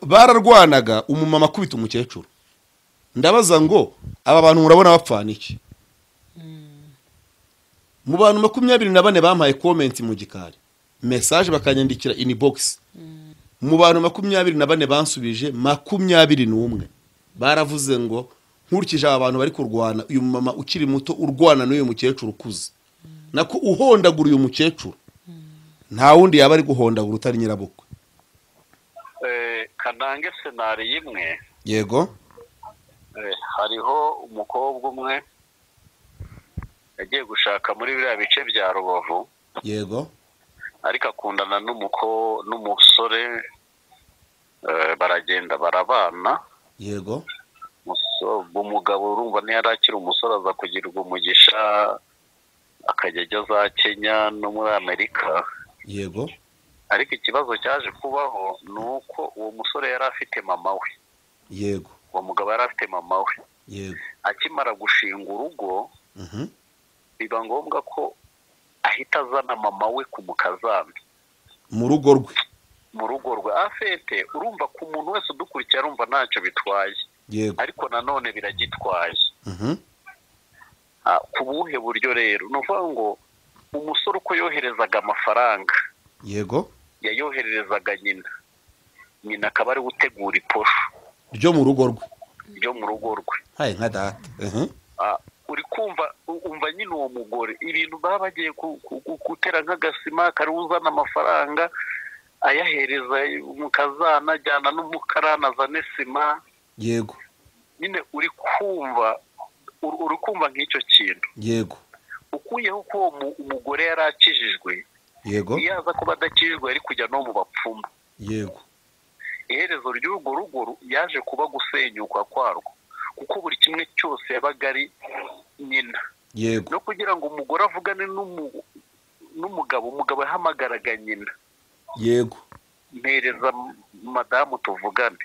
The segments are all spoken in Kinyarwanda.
Bararwanaga, umumama akubita umukecuru. Ndabaza ngo aba bantu murabona bapfana iki? Mu bantu 24 bampaye comment mu gikari, message bakanyandikira inbox, mu bantu 24 bansubije, 21 baravuze ngo nkurikije aba bantu bari kurwana, uyu mama ukiri muto urwana n'uyu mukecuru ukuze, nako uhondagura uyu mukecuru, nta wundi yaba ari guhondagura utari nyirabukwe. Kanange scenario imwe. Yego. Hariho umukobwa umwe yagiye gushaka muri biriya bice bya Rubavu. Yego. Ariko akundana n'umusore, baragenda barabana. Yego. Umugabo urumva ntiyari akiri umusore, aza kugirwa umugisha akajya ajya za Kenya no muri Amerika. Yego. Ariko ikibazo cyaje kubaho ni uko uwo musore yari afite mama we. Yego. Uwo mugabo yari afite mama we. Yego. Akimara gushinga urugo, biba ngombwa ko ahita azana mama we ku mukazana mu rugo rwe. Mu rugo rwe afite. Urumva ku muntu wese udukurikira arumva ntacyo bitwaye. Yego. Ariko nanone biragitwaye. Ku buhe buryo rero? Ni ukuvuga ngo umusore uko yoherezaga amafaranga, Yego, yayohererezaga nyina, nyina akaba ari gutegura iposho ryo mu rugo rwe, ryo mu rugo rwe. Haye nka data. Uri kumva, umva nyine uwo mugore ibintu baba bagiye gutera nk'agasima, kari uzana amafaranga ayahereza umukazana, ajyana n'umukarani azane sima. Yego. Nyine uri kumva, uri kumva nk'icyo kintu. Yego. Ukuyeho ko uwo umugore yari akijijwe. Yego. Iyo aza kuba adakijijwe yari kujya no mu bapfumu. Yego. Iherezo ry'urwo rugo yaje kuba gusenyuka kwarwo, kuko buri kimwe cyose yabaga ari nyina. Yego. No kugira ngo umugore avugane n'umugabo, umugabo yahamagaraga nyina. Yego. Mpereza madamu tuvugane.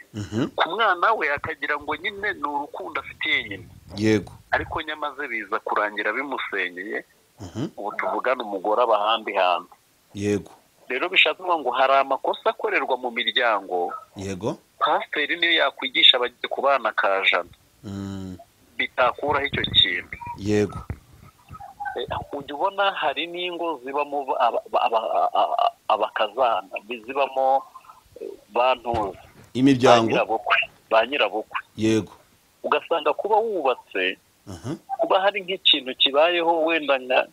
Ku mwana we akagira ngo nyine ni urukundo afitiye nyina. Yego. Ariko nyamaze biza kurangira bimusenyeye. Ubu tuvugana umugore aba ahandi hantu. Yego. Rero bishatse kuvuga ngo hari amakosa akorerwa mu miryango. Yego. Pasiteri niyo yakwigisha abagiye kubana kajana, bitakuraho icyo kintu. Yego. Ujya ubona hari n'ingo zibamo abakazana, zibamo bantuza imiryango ba nyirabukwe. Yego. Ugasanga kuba wubatse, kuba hari nk'ikintu kibayeho wenda nka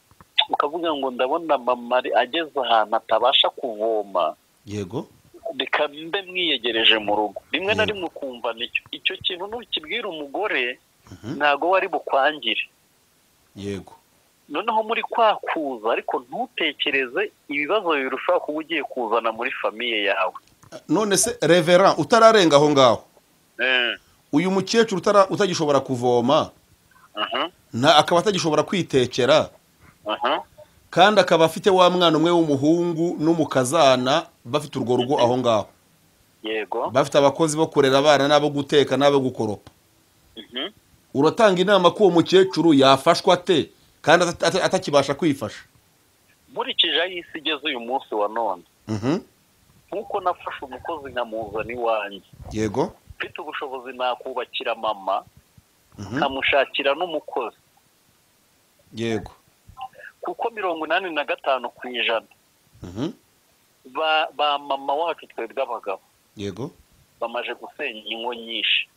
ukavuga ngo ndabona mama ageze ahantu atabasha kuvoma. Yego. Reka mbe mwiyegereje mu rugo. Rimwe na rimwe ukumva nicyo icyo kintu nukibwira umugore, ntago wari bukwangire. Yego. Noneho muri kwa kuza, ariko ntutekereze ibibazo birushaho kuba ugiye kuzana muri famiye yawe. None se Reverend utararenga aho ngaho, uyu mukecuru utagishobora kuvoma, akaba atagishobora kwitekera, kandi akaba afite wa mwana umwe w'umuhungu n'umukazana, bafite urwo rugo aho ngaho. Yego. Bafite abakozi bo kurera abana n'abo guteka n'abo gukoropa. Uratanga inama ko uwo mukecuru yafashwa ate kandi atakibasha kwifasha? Nkurikije aho isi igeze uyu munsi wa none, nkuko nafashe umukozi nkamuzana iwanjye. Yego. Mfite ubushobozi nakubakira mama, nkamushakira n'umukozi. Yego. Kuko 85% ba mama wacu twebwe abagabo, Yego, bamaze gusenya ingo nyinshi.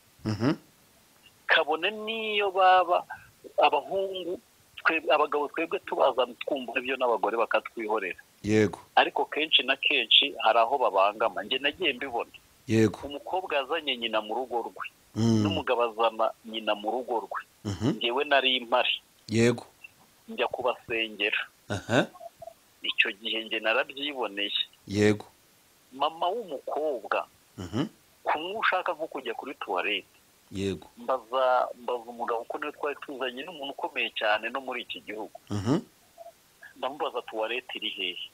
Kabone niyo baba abahungu, abagabo twebwe tubazana twumva ibyo n'abagore bakatwihorera. Yego. Ariko kenshi na kenshi hari aho babangama. Njye nagiye mbibona. Yego. Umukobwa azanye nyina mu rugo rwe, n'umugabo azana nyina mu rugo rwe. Njyewe nari impari. Yego. Njya kubasengera. Icyo gihe njye narabyiboneye. Yego. Mama w'umukobwa kumwe ushaka nko kujya kuri toilette. Yego. Mbaza umugabo ko niwe twari tuzanye n'umuntu ukomeye cyane no muri iki gihugu. Ndamubaza toilette iri hehe?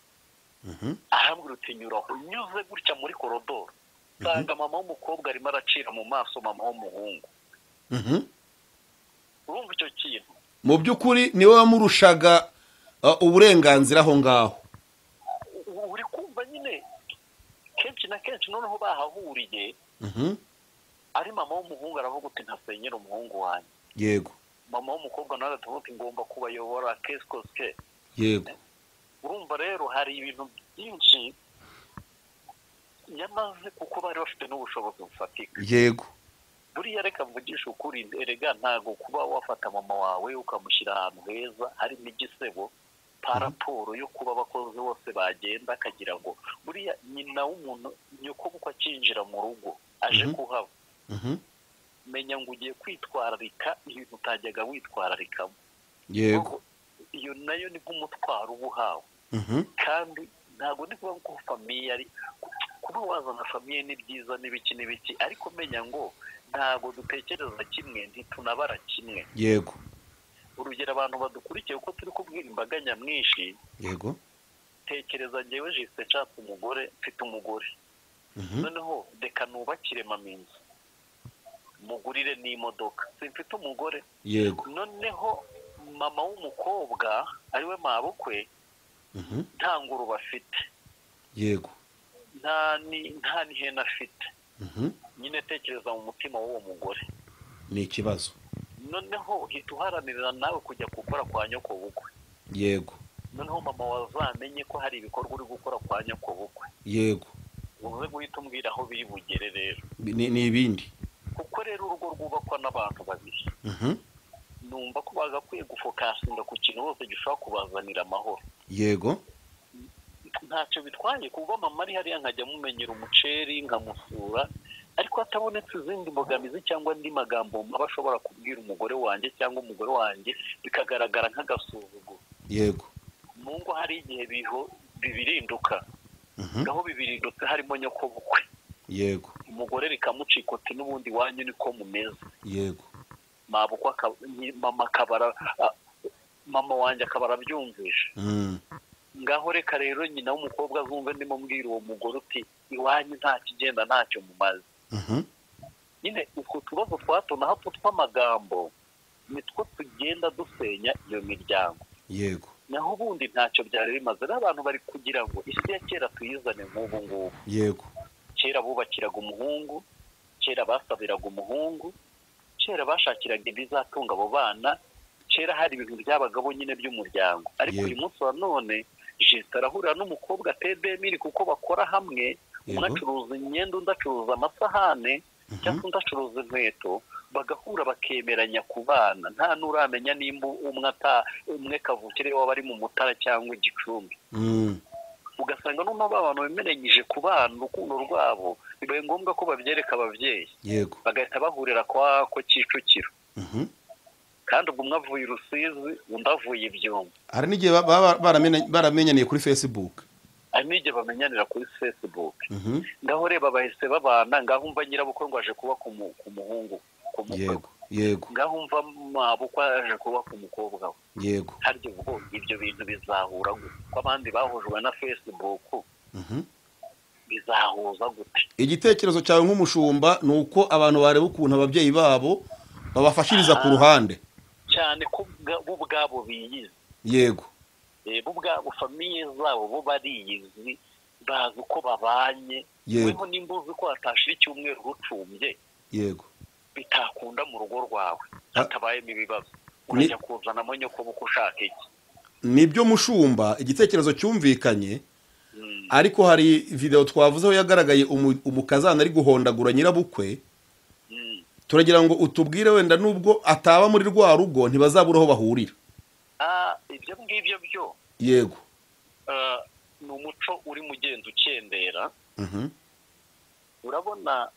Arambwira uti nyuraho. Nyuze gutya muri korodoro, nsanga mama w'umukobwa arimo aracira mu maso mama w'umuhungu. Urumva icyo kintu? Mu by'ukuri niwe wamurushaga uburenganzira aho ngaho. Uri kumva nyine Kenshi na kenshi noneho bahahuriye, ari mama w'umuhungu aravuga uti ntasenyera umuhungu wanjye. Yego. Mama w'umukobwa nawe aravuga uti ngomba kubayobora keskoske. Yego. Urumva rero hari ibintu byinshi yamaze kuko bari bafite n'ubushobozi bufatika. Yego. Buriya reka mvugishe ukuri, erega ntago kuba wafata mama wawe ukamushyira ahantu heza harimo igisebo paraporo yo kuba abakozi bose bagenda, akagira ngo buriya nyina w'umuntu nyoko kuko akinjira mu rugo aje kuhaba, menya ngo ugiye kwitwararika ibintu utajyaga witwararikamo. Yego. Iyo nayo ni nk'umutwaro uba uhawe. Kandi ntabwo ndi kuvuga ko famiye ari kuba wazana famiye ni byiza n'ibiki n'ibiki, ariko menya ngo ntabwo dutekereza kimwe, ntitunabara kimwe. Yego. Urugero abantu badukurikiye uko turi kubwira imbaga nyamwinshi. Yego. Tekereza njyewe jise nshatse umugore, mfite umugore, noneho reka nubakire mama inzu, mugurire n'imodoka, simfite umugore. Yego. Noneho mama w'umukobwa ariwe mabukwe, nta ngurube afite. Yego. Nta n'ihene afite. Nyine tekereza mu mutima w'uwo mugore, ni ikibazo. Noneho uhita uharanira nawe kujya gukora kwa nyoko bukwe. Yego. Noneho mama wazamenye ko hari ibikorwa uri gukora kwa nyoko bukwe. Yego. Uze guhita umbwira aho biri bugere rero. Ni ibindi. Kuko rero urugo rwubakwa n'abantu babiri. Numva ko bagakwiye gufokasinga ku kintu bose gishobora kubazanira amahoro. Yego. Ntacyo bitwaye kuba mama ari hariya nkajya mumenyera umuceri nkamusura, ariko hatabonetse izindi mbogamizi cyangwa andi magambo aba ashobora kubwira umugore wanjye cyangwa umugore wanjye bikagaragara nk'agasuzuguro. Yego. Mu ngo hari igihe bibirinduka, aho bibirindutse harimo nyoko bukwe. Yego. Umugore rikamucika uti n'ubundi wanyu niko mumeze. Yego. Mabukwe mama akabara, mama wanjye akabara abyumvisha. Ngaho reka rero nyina w'umukobwa azumve ndimo mbwira uwo mugore uti iwanyu nta kigenda ntacyo mumaze. Nyine utwo tubazo twa hato na hato tw'amagambo nitwo tugenda dusenya iyo miryango. Yego. Naho ubundi ntacyo byari bimaze. N'abantu bari kugira ngo isi ya kera tuyizane nk'ubu ngubu. Yego. Kera bubakiraga umuhungu, kera basabiraga umuhungu, kera bashakiraga ibizatunga abo bana, kera hari ibintu byabagabo nyine by'umuryango. Ariko uyu munsi wa none Jisita arahurira n'umukobwa TDMiri kuko bakora hamwe, umwe acuruza imyenda undi acuruza amasahane cyangwa undi acuruza inkweto, bagahura bakemeranya ku bana, nta n'uramenya nimba umwe kavukire waba ari mu Mutara cyangwa Igicumbi. Ugasanga noneho abantu bemeranyije ku bana urukundo rwabo, bibaye ngombwa ko babyereka ababyeyi. Yego. Bagahita bahurira kwa ko Kicukiro. Kandi ubwo umwe avuye Rusizi undi avuye Ibyumba. Hari n'igihe baramenyaniye kuri Facebook. Hari n'igihe bamenyanira kuri Facebook. Ngaho reba bahise babana, ngaho umva nyirabukwe ngo aje kuba ku muhungu, ku mukwe. Yego. Yego. Ngaho umva mabukwe aje kuba ku mukobwa we. Yego. Harya ubwo ibyo bintu bizahura gute? Ko abandi bahujwe na Facebook. Bizahuza gute? Igitekerezo cyawe nk'umushumba ni uko abantu bareba ukuntu ababyeyi babo babafashiriza ku ruhande. Cyane ko bo ubwabo biyizi. Yego. Bo ubwabo famiye zabo bo bariyizi, bazi uko babanye. Weho nimba uzi ko hatashira icyumweru rucumbye. Yego. Bitakunda mu rugo rwawe hatabayemo ibibazo, urajya kuzanamo nyoko buko ushaka iki. Nibyo mushumba, igitekerezo cyumvikanye. Ariko hari video twavuzeho yagaragaye umukazana ari guhondagura nyirabukwe. Turagira ngo utubwire wenda nubwo ataba muri rwa rugo ntibazabura aho bahurira. Ibyo ngibyo byo. Yego. Ni umuco uri mugenda ukendera. Urabona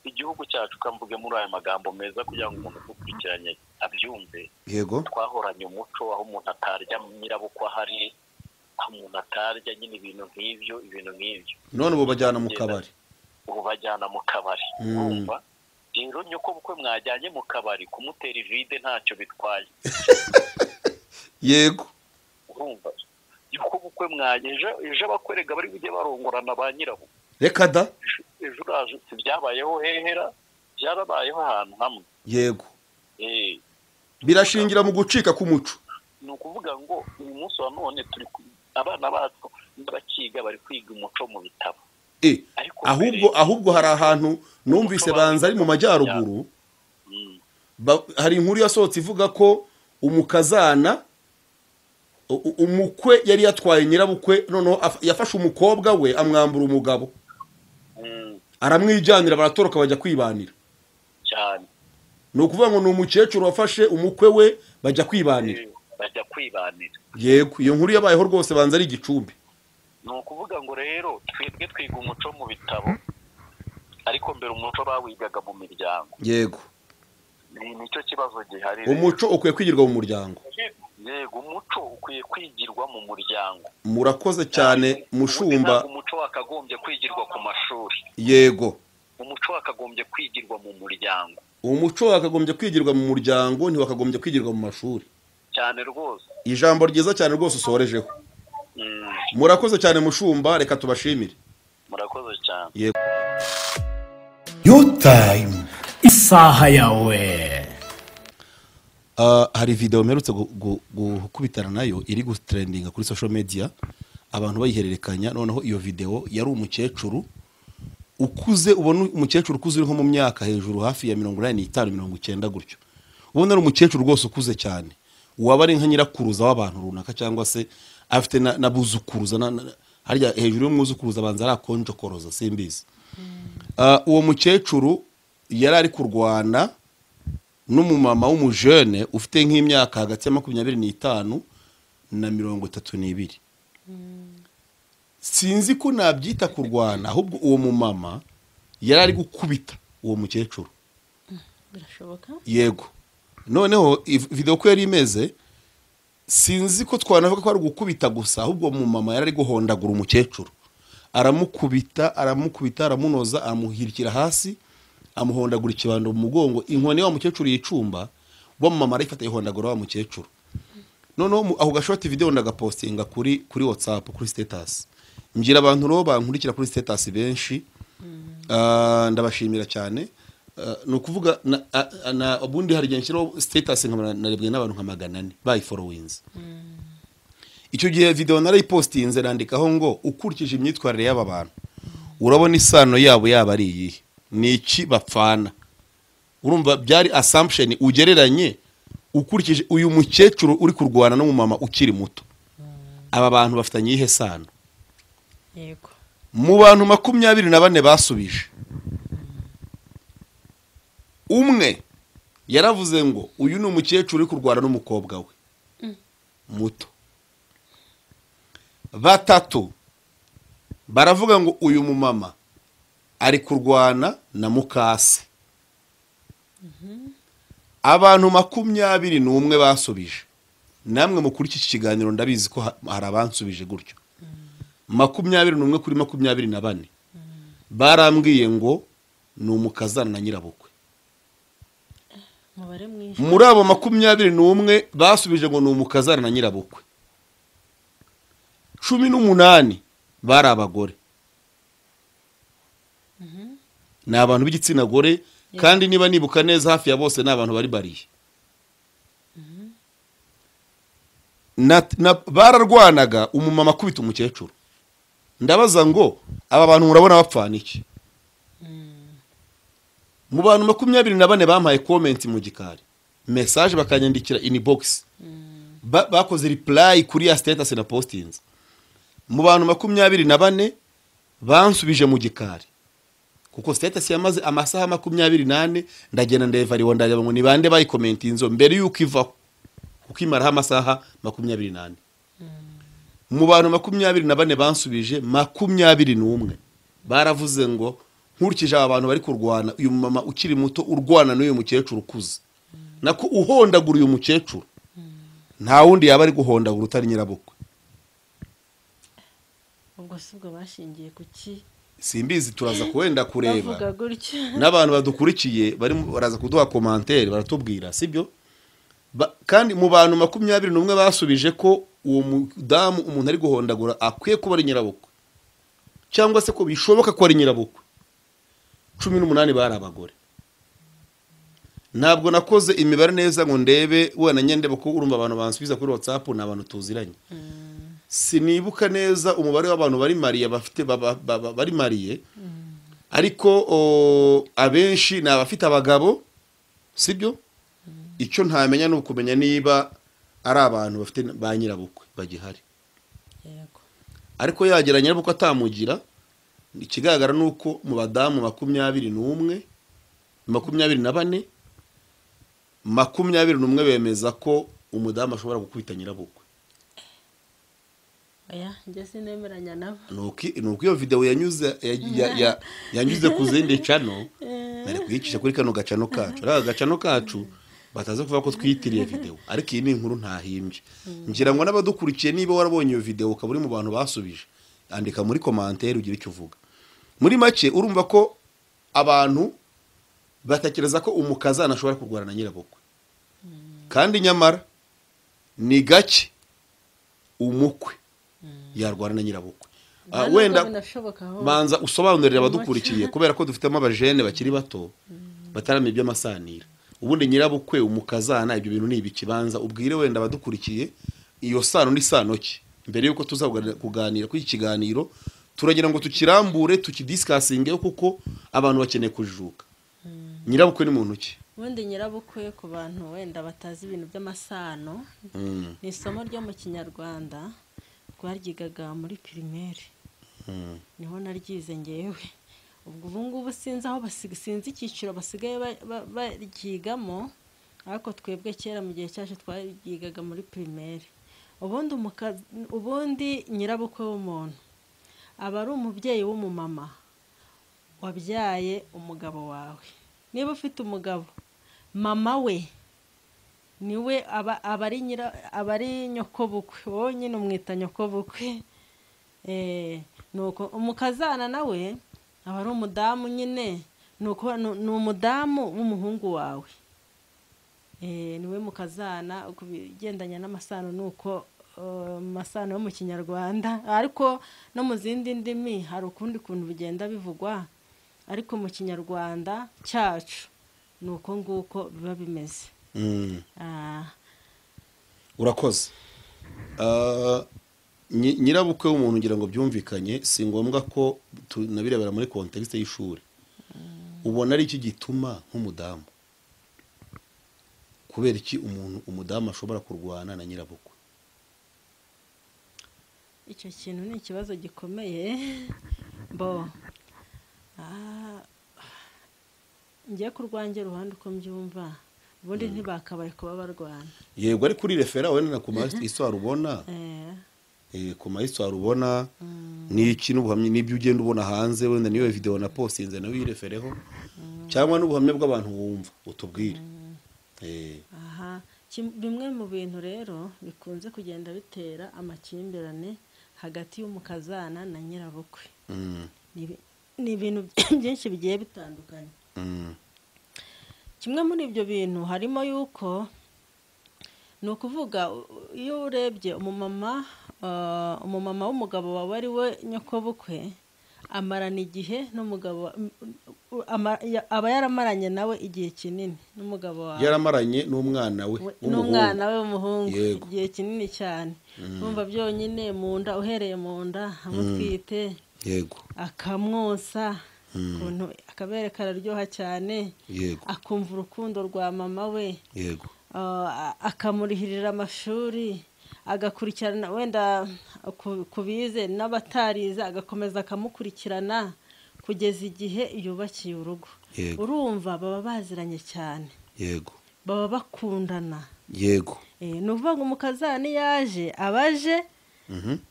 igihugu cyacu, kamvuge muri aya magambo meza kugira ngo umuntu ukurikiranye abyumve. Yego. Twahoranye umuco aho umuntu atarya nyirabukwe ahari, aho umuntu atarya nyine ibintu nk'ibyo, ibintu nk'ibyo. None ubu bajyana mu kabari. Ubu bajyana mu kabari. Urumva? Rero nyoko bukwe mwajyanye mu kabari kumutera ivide ntacyo bitwaye. Yego. Urumva? Nyoko bukwe mwageje ejo abakwerega bari bujye barongorana ba nyirabo. Reka da. Ejo uraje byabayeho hehera, byarabayeho ahantu hamwe. Yego. Birashingira mu gucika k'umuco. Ni ukuvuga ngo uyu munsi wa none turi abana bacu bakiga bari kwiga umuco mu bitabo. Ahubwo hari ahantu numvise banza ari mu majyaruguru, hari inkuru yasohotse ivuga ko umukazana umukwe yari yatwaye nyirabukwe, noneho yafashe umukobwa we amwambura umugabo, aramwijyanira, baratoroka bajya kwibanira. Cyane. Ni ukuvuga ngo ni umukecuru wafashe umukwe we bajya kwibanira. Yego, iyo nkuru yabayeho rwose, banza ari Igicumbi. Ni ukuvuga ngo rero twebwe twiga umuco mu bitabo, ariko mbere umuco bawigaga mu miryango. Yego. Nicyo kibazo gihari. Umuco ukwiye kwigirwa mu muryango. Yego, umuco ukwiye kwigirwa mu muryango. Murakoze cyane mushumba. Umuco wakagombye kwigirwa ku mashuri. Yego. Umuco wakagombye kwigirwa mu muryango. Umuco wakagombye kwigirwa mu muryango, ntiwakagombye kwigirwa mu mashuri. Cyane rwose. Ijambo ryiza cyane rwose usorejeho. Murakoze cyane mushumba, reka tubashimire. Murakoze cyane. Yego. Your time. Isaha yawe. Hari video mperutse gukubitana nayo iri gutrendinga kuri social media, abantu bayihererekanya. Noneho iyo video yari umukecuru ukuze, ubona umukecuru ukuze uri nko mu myaka hejuru hafi ya 85 90 gutyo, ubona ari umukecuru rwose ukuze cyane, waba ari nka nyirakuruza w'abantu runaka, cyangwa se afite na buzukuruza, harya hejuru y'umwuzukuruza banza arakonjokoroza, simbizi. Uwo mukecuru yari ari kurwana n'umumama w'umujene ufite nk'imyaka hagati ya 25 na 32. Sinzi ko nabyita kurwana, ahubwo uwo mumama yari ari gukubita uwo mukecuru. Birashoboka? Yego. Noneho video ko yari imeze, sinzi ko twanavuga ko ari gukubita gusa, ahubwo mumama yari ari guhondagura umukecuru, aramukubita, aramukubita, aramunoza, amuhirikira hasi, amuhondagura ikibando mu mugongo, inkoni wa mukecuru yicumba, wa mama arifata ihondagura wa mukecuru. Noneho aho gashoti video ndagapostinga kuri WhatsApp, kuri status, ngira abantu ro bankurikira kuri status benshi, ndabashimira cyane. Nukuvuga na ubundi hari gihe nshyiraho status nkarebwe n'abantu nka 400 bayifollowings. Icyo gihe video narayipostinze nandikaho ngo ukurikije imyitwarire y'aba bantu urabona isano yabo yaba ari iyihe, ni iki bapfana. Urumva byari assumption ugereranye ukurikije uyu mukecuru uri kurwana n'umumama ukiri muto, aba bantu bafitanye iyihe sano? Yego. Mu bantu 24 basubije, umwe yaravuze ngo uyu ni umukecuru uri kurwana n'umukobwa we muto. Batatu baravuga ngo uyu mumama ari kurwana na mukase. Abantu 21 basubije. Namwe mukuri iki kiganiro ndabizi ko hari abansubije gutyo. 21 kuri 24 barambwiye ngo ni umukazana na nyirabukwe. Muri abo 21 basubije ngo ni umukazana na nyirabukwe, 18 bari abagore. Ni abantu b'igitsina gore, kandi niba nibuka neza hafi ya bose ni abantu bari bariye. Bararwanaga, umumama akubita umukecuru. Ndabaza ngo aba bantu murabona bapfana iki? Mu bantu 24 bampaye comment mu gikari, message bakanyandikira inbox, bakoze reply kuri ya status na postings. Mu bantu 24 bansubije mu gikari, kuko status yamaze amasaha 24, ndagenda ndevariwa ndareba ngo ni bande bayikomentinzo mbere yuko ivaho, kuko imara amasaha 24. Mu bantu 24 bansubije, 21 baravuze ngo nkurikije aba bantu bari kurwana, uyu mama ukiri muto urwana n'uyu mukecuru ukuze, nako uhondagura uyu mukecuru, nta wundi yaba ari guhondagura utari nyirabukwe. Ubwo sibwo bashingiye kuki? Simbizi, turaza kuwenda kureba n'abantu badukurikiye bari baraza kuduha commentaire baratubwira, sibyo? Kandi mu bantu 21 basubije ko uwo mudamu umuntu ari guhondagura akwiye kuba ari nyirabukwe, cyangwa se ko bishoboka ko ari nyirabukwe, 18 bari abagore. Ntabwo nakoze imibare neza ngo ndebe wena nyende ko urumva abantu bansubiza kuri WhatsApp ni abantu tuziranye. Sinibuka neza umubare w'abantu bari mariye bafite bari mariye, ariko abenshi ni abafite abagabo, sibyo? Icyo ntamenya ni ukumenya niba ari abantu bafite ba nyirabukwe bagihari. Yego. Ariko yagira nyirabukwe atamugira, ikigaragara ni uko mu badamu 21, 24, 21 bemeza ko umudamu ashobora gukubita nyirabukwe. Oya, njye sinemeranya nabo. Nuko iyo video yanyuze yanyuze ku zindi channel, nari kuyicisha kuri kano gacano kacu. Ari agacano kacu bataza kuvuga ko twitiriye video, ariko iyi ni inkuru ntahimbye. Ngira ngo n'abadukurikiye, niba warabonye iyo video ukaba uri mu bantu basubije, andika muri commentaire ugire icyo uvuga. Muri make urumva ko abantu batekereza ko umukazana ashobora kurwana na nyirabukwe, kandi nyamara ni gake umukwe yarwana na nyirabukwe. Wenda banza usobanurire abadukurikiye, kubera ko dufitemo abajene bakiri bato bataramenya iby'amasanira. Ubundi nyirabukwe, umukazana, ibyo bintu ni ibikibanza. Ubwire wenda abadukurikiye iyo sano ni sano ki, mbere yuko tuza kuganira kuri iki kiganiro. Turagira ngo tukirambure, tukidiscussinge, kuko abantu bakeneye kujijuka. Nyirabukwe ni muntu ki? Ubundi nyirabukwe, ku bantu wenda batazi ibintu by'amasano, ni isomo ryo mu Kinyarwanda twaryigaga muri primaire. Niho naryize ngewe. Ubwo ubu ngubu sinzi aho sinzi icyiciro basigaye baryigamo, ariko twebwe kera mu gihe cyacu twaryigaga muri primaire. Ubundi nyirabukwe w'umuntu aba ari umubyeyi w'umumama wabyaye umugabo wawe. Niba ufite umugabo, mama we niwe aba ari nyokobukwe, wowe nyine umwita nyokobukwe. Nuko umukazana nawe aba ari umudamu nyine, nuko ni umudamu w'umuhungu wawe. Niwe mukazana. Kubigendanye n'amasano nuko masano yo mu Kinyarwanda, ariko no mu zindi ndimi hari ukundi kuntu bigenda bivugwa, ariko mu Kinyarwanda cyacu nuko nguko biba bimeze. Urakoze. Nyirabukwe w'umuntu, ngira ngo byumvikanye, si ngombwa ko tunabirebera muri context y'ishuri. Ubona ari iki gituma nk'umudamu, kubera iki umuntu umudamu ashobora kurwana na nyirabukwe? Icyo kintu ni ikibazo gikomeye. Bo ngiye kurwange ruhande uko mbyumva, ubundi ntibakabaye kuba barwana. Yego, ari kuri refera wenda ku ma histoire ubona, ku ma histoire ubona ni iki n'ubuhamya n'ibyo ugenda ubona hanze, wenda niyo video na postinze nawe yirefereho, cyangwa n'ubuhamya bw'abantu wumva utubwire. Aha, bimwe mu bintu rero bikunze kugenda bitera amakimbirane hagati y'umukazana na nyirabukwe, ni ibintu byinshi bigiye bitandukanye. Kimwe muri ibyo bintu harimo yuko, ni ukuvuga iyo urebye umumama w'umugabo wawe ari we nyokobukwe, amarana igihe n'umugabo, aba yaramaranye nawe igihe kinini n'umugabo wawe, yaramaranye n'umwana we w'umuhungu igihe kinini cyane. Urumva byonyine mu nda, uhereye mu nda amutwite, yego, akamwosa, ukuntu akabere kararyoha cyane, yego, akumva urukundo rwa mama we, yego, akamurihirira amashuri, agakurikirana wenda kubize n'abatarize, agakomeza akamukurikirana kugeza igihe yubakiye urugo. Urumva baba baziranye cyane, yego, baba bakundana, yego. Ni ukuvuga ngo umukazana yaje abaje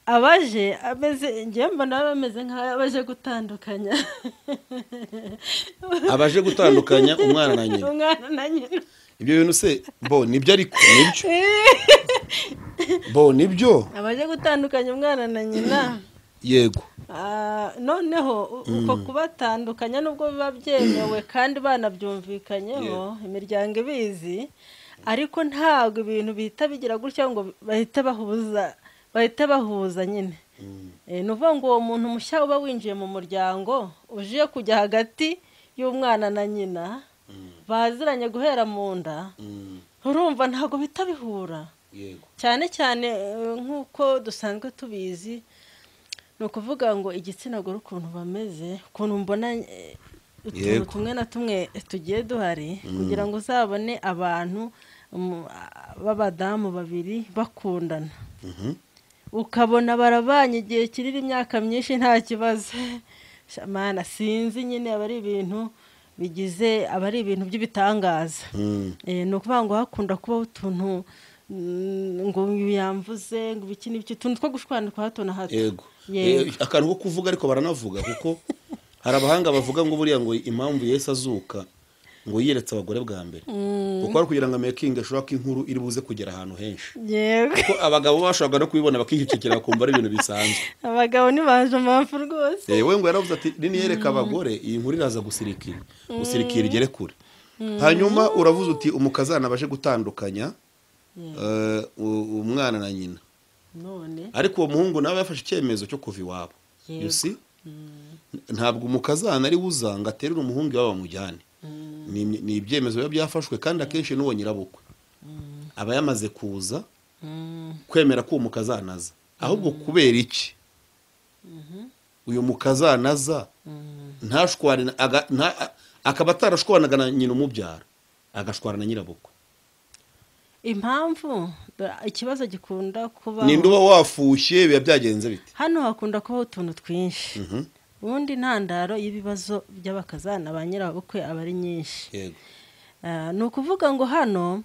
abaje ameze, ngiye mbona bameze nk'abaje gutandukanya, abaje gutandukanya umwana na nyina, umwana na nyina. Ibyo bintu se bo nibyo, ariko nibyo bo nibyo, abaje gutandukanya umwana na nyina. Yego. Noneho uko kubatandukanya nubwo biba byemewe kandi banabyumvikanyeho, imiryango ibizi, ariko ntabwo ibintu bihita bigira gutya ngo bahita bahuza nyine. Ni ukuvuga ngo uwo muntu mushya uba winjiye mu muryango uje kujya hagati y'umwana na nyina baziranye guhera mu nda, urumva ntabwo bihita bihura. Yego. Cyane cyane nk'uko dusanzwe tubizi, ni ukuvuga ngo igitsina gore ukuntu bameze, ukuntu mbona utuntu tumwe na tumwe tugiye duhari, kugira ngo uzabone abantu b'abadamu babiri bakundana, ukabona barabanye igihe kinini, imyaka myinshi, nta kibazo. Mana, sinzi nyine, aba ari ibintu bigize, aba ari ibintu by'ibitangaza. Ni ukuvuga ngo hakunda kubaho utuntu ngo yamvuze, ngo ibiki n'ibiki, utuntu two gushwana kwa hato na hato. Yego. Akantu ko kuvuga, ariko baranavuga, kuko hari abahanga bavuga ngo buriya ngo impamvu Yesu azuka ngo yiyeretse abagore bwa mbere, kuko ari kugira ngo making ashobora ko inkuru iri buze kugera ahantu henshi. Yego. Kuko abagabo bashoboraga no kubibona bakihicikira, bakumva ari ibintu bisanzwe. Abagabo ntibaje amapfu rwose. We ngo yaravuze ati niyereka abagore, iyi nkuru iraza gusirikira igere kure. Hanyuma uravuze uti umukazana baje gutandukanya umwana na nyina. None ariko uwo muhungu nawe yafashe icyemezo cyo kuva iwabo. You see, ntabwo umukazana ari uzanga aterura umuhungu iwabo bamujyane. Ni ibyemezo biba byafashwe, kandi akenshi n'uwo nyirabukwe aba yamaze kuza kwemera ko uwo mukazana aza. Ahubwo kubera iki uyu mukazana aza ntashwane, akaba atarashwanaga na nyina umubyara, agashwana na nyirabukwe? Impamvu ikibazo gikunda kuba, ninde uba wafushye, biba byagenze bite? Hano hakunda kubaho utuntu twinshi. Ubundi intandaro y'ibibazo by'abakazana ba nyirabukwe aba ari nyinshi. Yego. Ni ukuvuga ngo hano,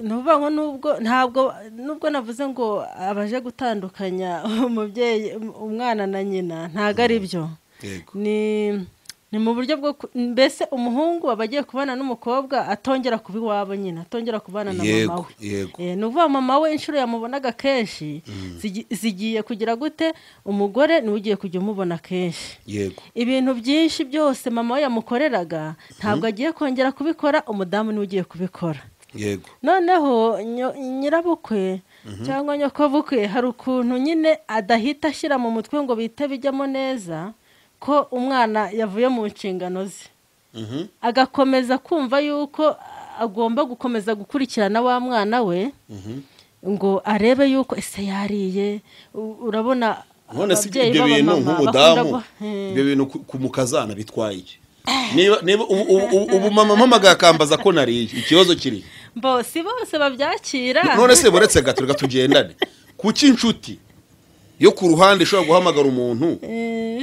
ni ukuvuga ngo nubwo ntabwo, nubwo navuze ngo abaje gutandukanya umubyeyi, umwana na nyina, ntabwo ari byo. Yego. Ni mu buryo bwo mbese umuhungu aba agiye kubana n'umukobwa, atongera kuba iwabo nyina, atongera kubana na mama we. Yego. Ni ukuvuga mama we inshuro yamubonaga kenshi zigiye kugira gute, umugore niwe ugiye kujya umubona kenshi. Yego. Ibintu byinshi byose mama we yamukoreraga ntabwo agiye kongera kubikora, umudamu niwe ugiye kubikora. Yego. Noneho nyirabukwe cyangwa nyokobukwe, hari ukuntu nyine adahita ashyira mu mutwe ngo bihite bijyamo neza ko umwana yavuye mu nshingano ze, agakomeza kumva yuko agomba gukomeza gukurikirana wa mwana we, ngo arebe yuko ese yariye. Urabona None si ibyo bintu nk'umudamu, ibyo bintu ku mukazana bitwaye iki? Niba ubu mama mpamagaye akambaza ko nariye, ikibazo kiri Mbo si bose babyakira. None se buretse gato, reka tugendane. Kuki inshuti yo ku ruhande ishobora guhamagara umuntu,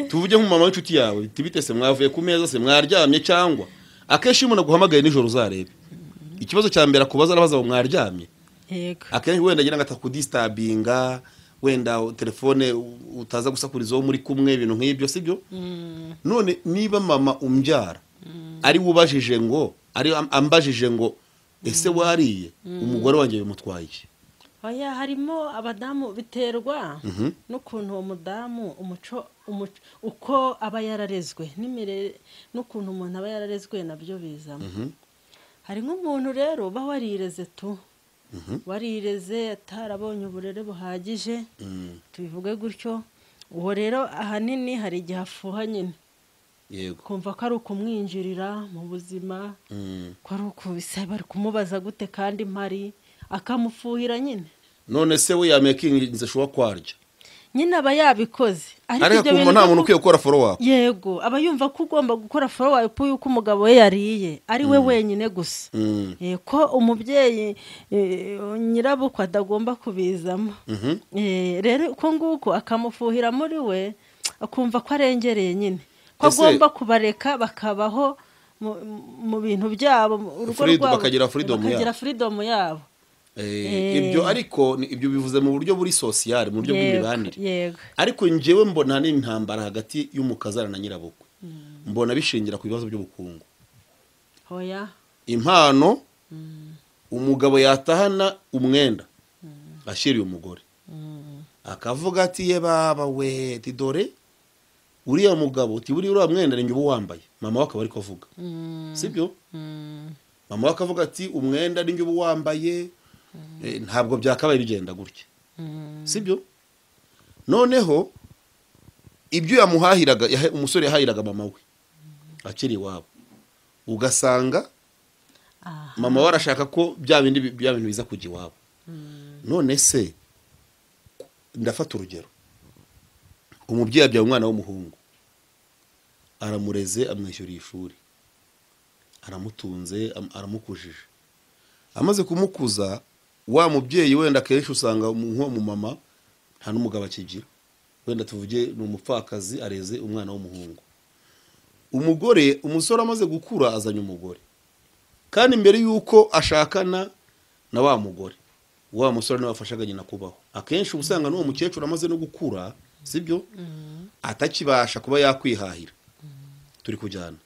tuvuge nk'umama w'inshuti yawe, tibite se mwavuye ku meza, se mwaryamye, cyangwa akenshi iyo umuntu aguhamagaye nijoro, uzarebe ikibazo cya mbere akubaza, arabaza ngo mwaryamye? Yego. Akenshi wenda agira ngo atakudistabinga, wenda telefone utaza gusakuriza uwo muri kumwe, ibintu nk'ibyo, sibyo? None niba mama umbyara ari wubajije ngo, ari ambajije ngo ese wariye, umugore wanjye bimutwaye iki? Oya, harimo abadamu biterwa n'ukuntu uwo mudamu umuco uko aba yararezwe n'imirere, n'ukuntu umuntu aba yararezwe nabyo bizamo. Hari nk'umuntu rero uba warireze tu, warireze atarabonye uburere buhagije, tubivuge gutyo. Uwo rero ahanini hari igihe afuha nyine. Yego. Kumva ko ari ukumwinjirira mu buzima, ko ari ukubise bari kumubaza gute kandi mpari, akamufuhira nyine. None se we yamekinze ashobora kwarya? Nyine aba yabikoze. Ariko kumva nta muntu ukwiye gukora follow up. Yego, aba yumva ko ugomba gukora follow up yuko umugabo we yariye ari we wenyine gusa, ko umubyeyi nyirabukwe atagomba kubizamo. Rero uko nguko akamufuhira muri we, akumva ko arengereye nyine, ko agomba kubareka bakabaho mu bintu byabo, urugo rwabo, bakagira freedom yabo, bakagira freedom yabo. Ibyo ariko ibyo bivuze mu buryo buri social, mu buryo bw'imibanire. Yego. Ariko njyewe mbona n'intambara hagati y'umukazana na nyirabukwe, mbona bishingira ku bibazo by'ubukungu. Hoya. Impano umugabo yatahana umwenda ashyiriye umugore, akavuga ati ye baba we, ti dore uriya mugabo, ti buriya uriya mwenda ni njye uba wambaye. Mama we akaba ariko avuga, sibyo? Mama we akavuga ati umwenda ni njye uba wambaye, ntabwo byakabaye bigenda gutya, sibyo? Noneho ibyo yamuhahiraga, umusore yahahiraga mama we akiri iwabo, ugasanga mama we arashaka ko bya bindi, bya bintu biza kujya iwabo. None se ndafata urugero, umubyeyi abyaye umwana w'umuhungu, aramureze, amwishyuriye ishuri, aramutunze, aramukujije. Amaze kumukuza, wa mubyeyi wenda akenshi usanga nk'uwo mumama nta n'umugabo akigira, wenda tuvuge ni umupfakazi, areze umwana w'umuhungu. Umugore, umusore amaze gukura azanye umugore, kandi mbere y'uko ashakana na wa mugore, wa musore niwe wafashaga nyina kubaho. Akenshi uba usanga n'uwo mukecuru amaze no gukura, sibyo, atakibasha kuba yakwihahira. Turi kujyana.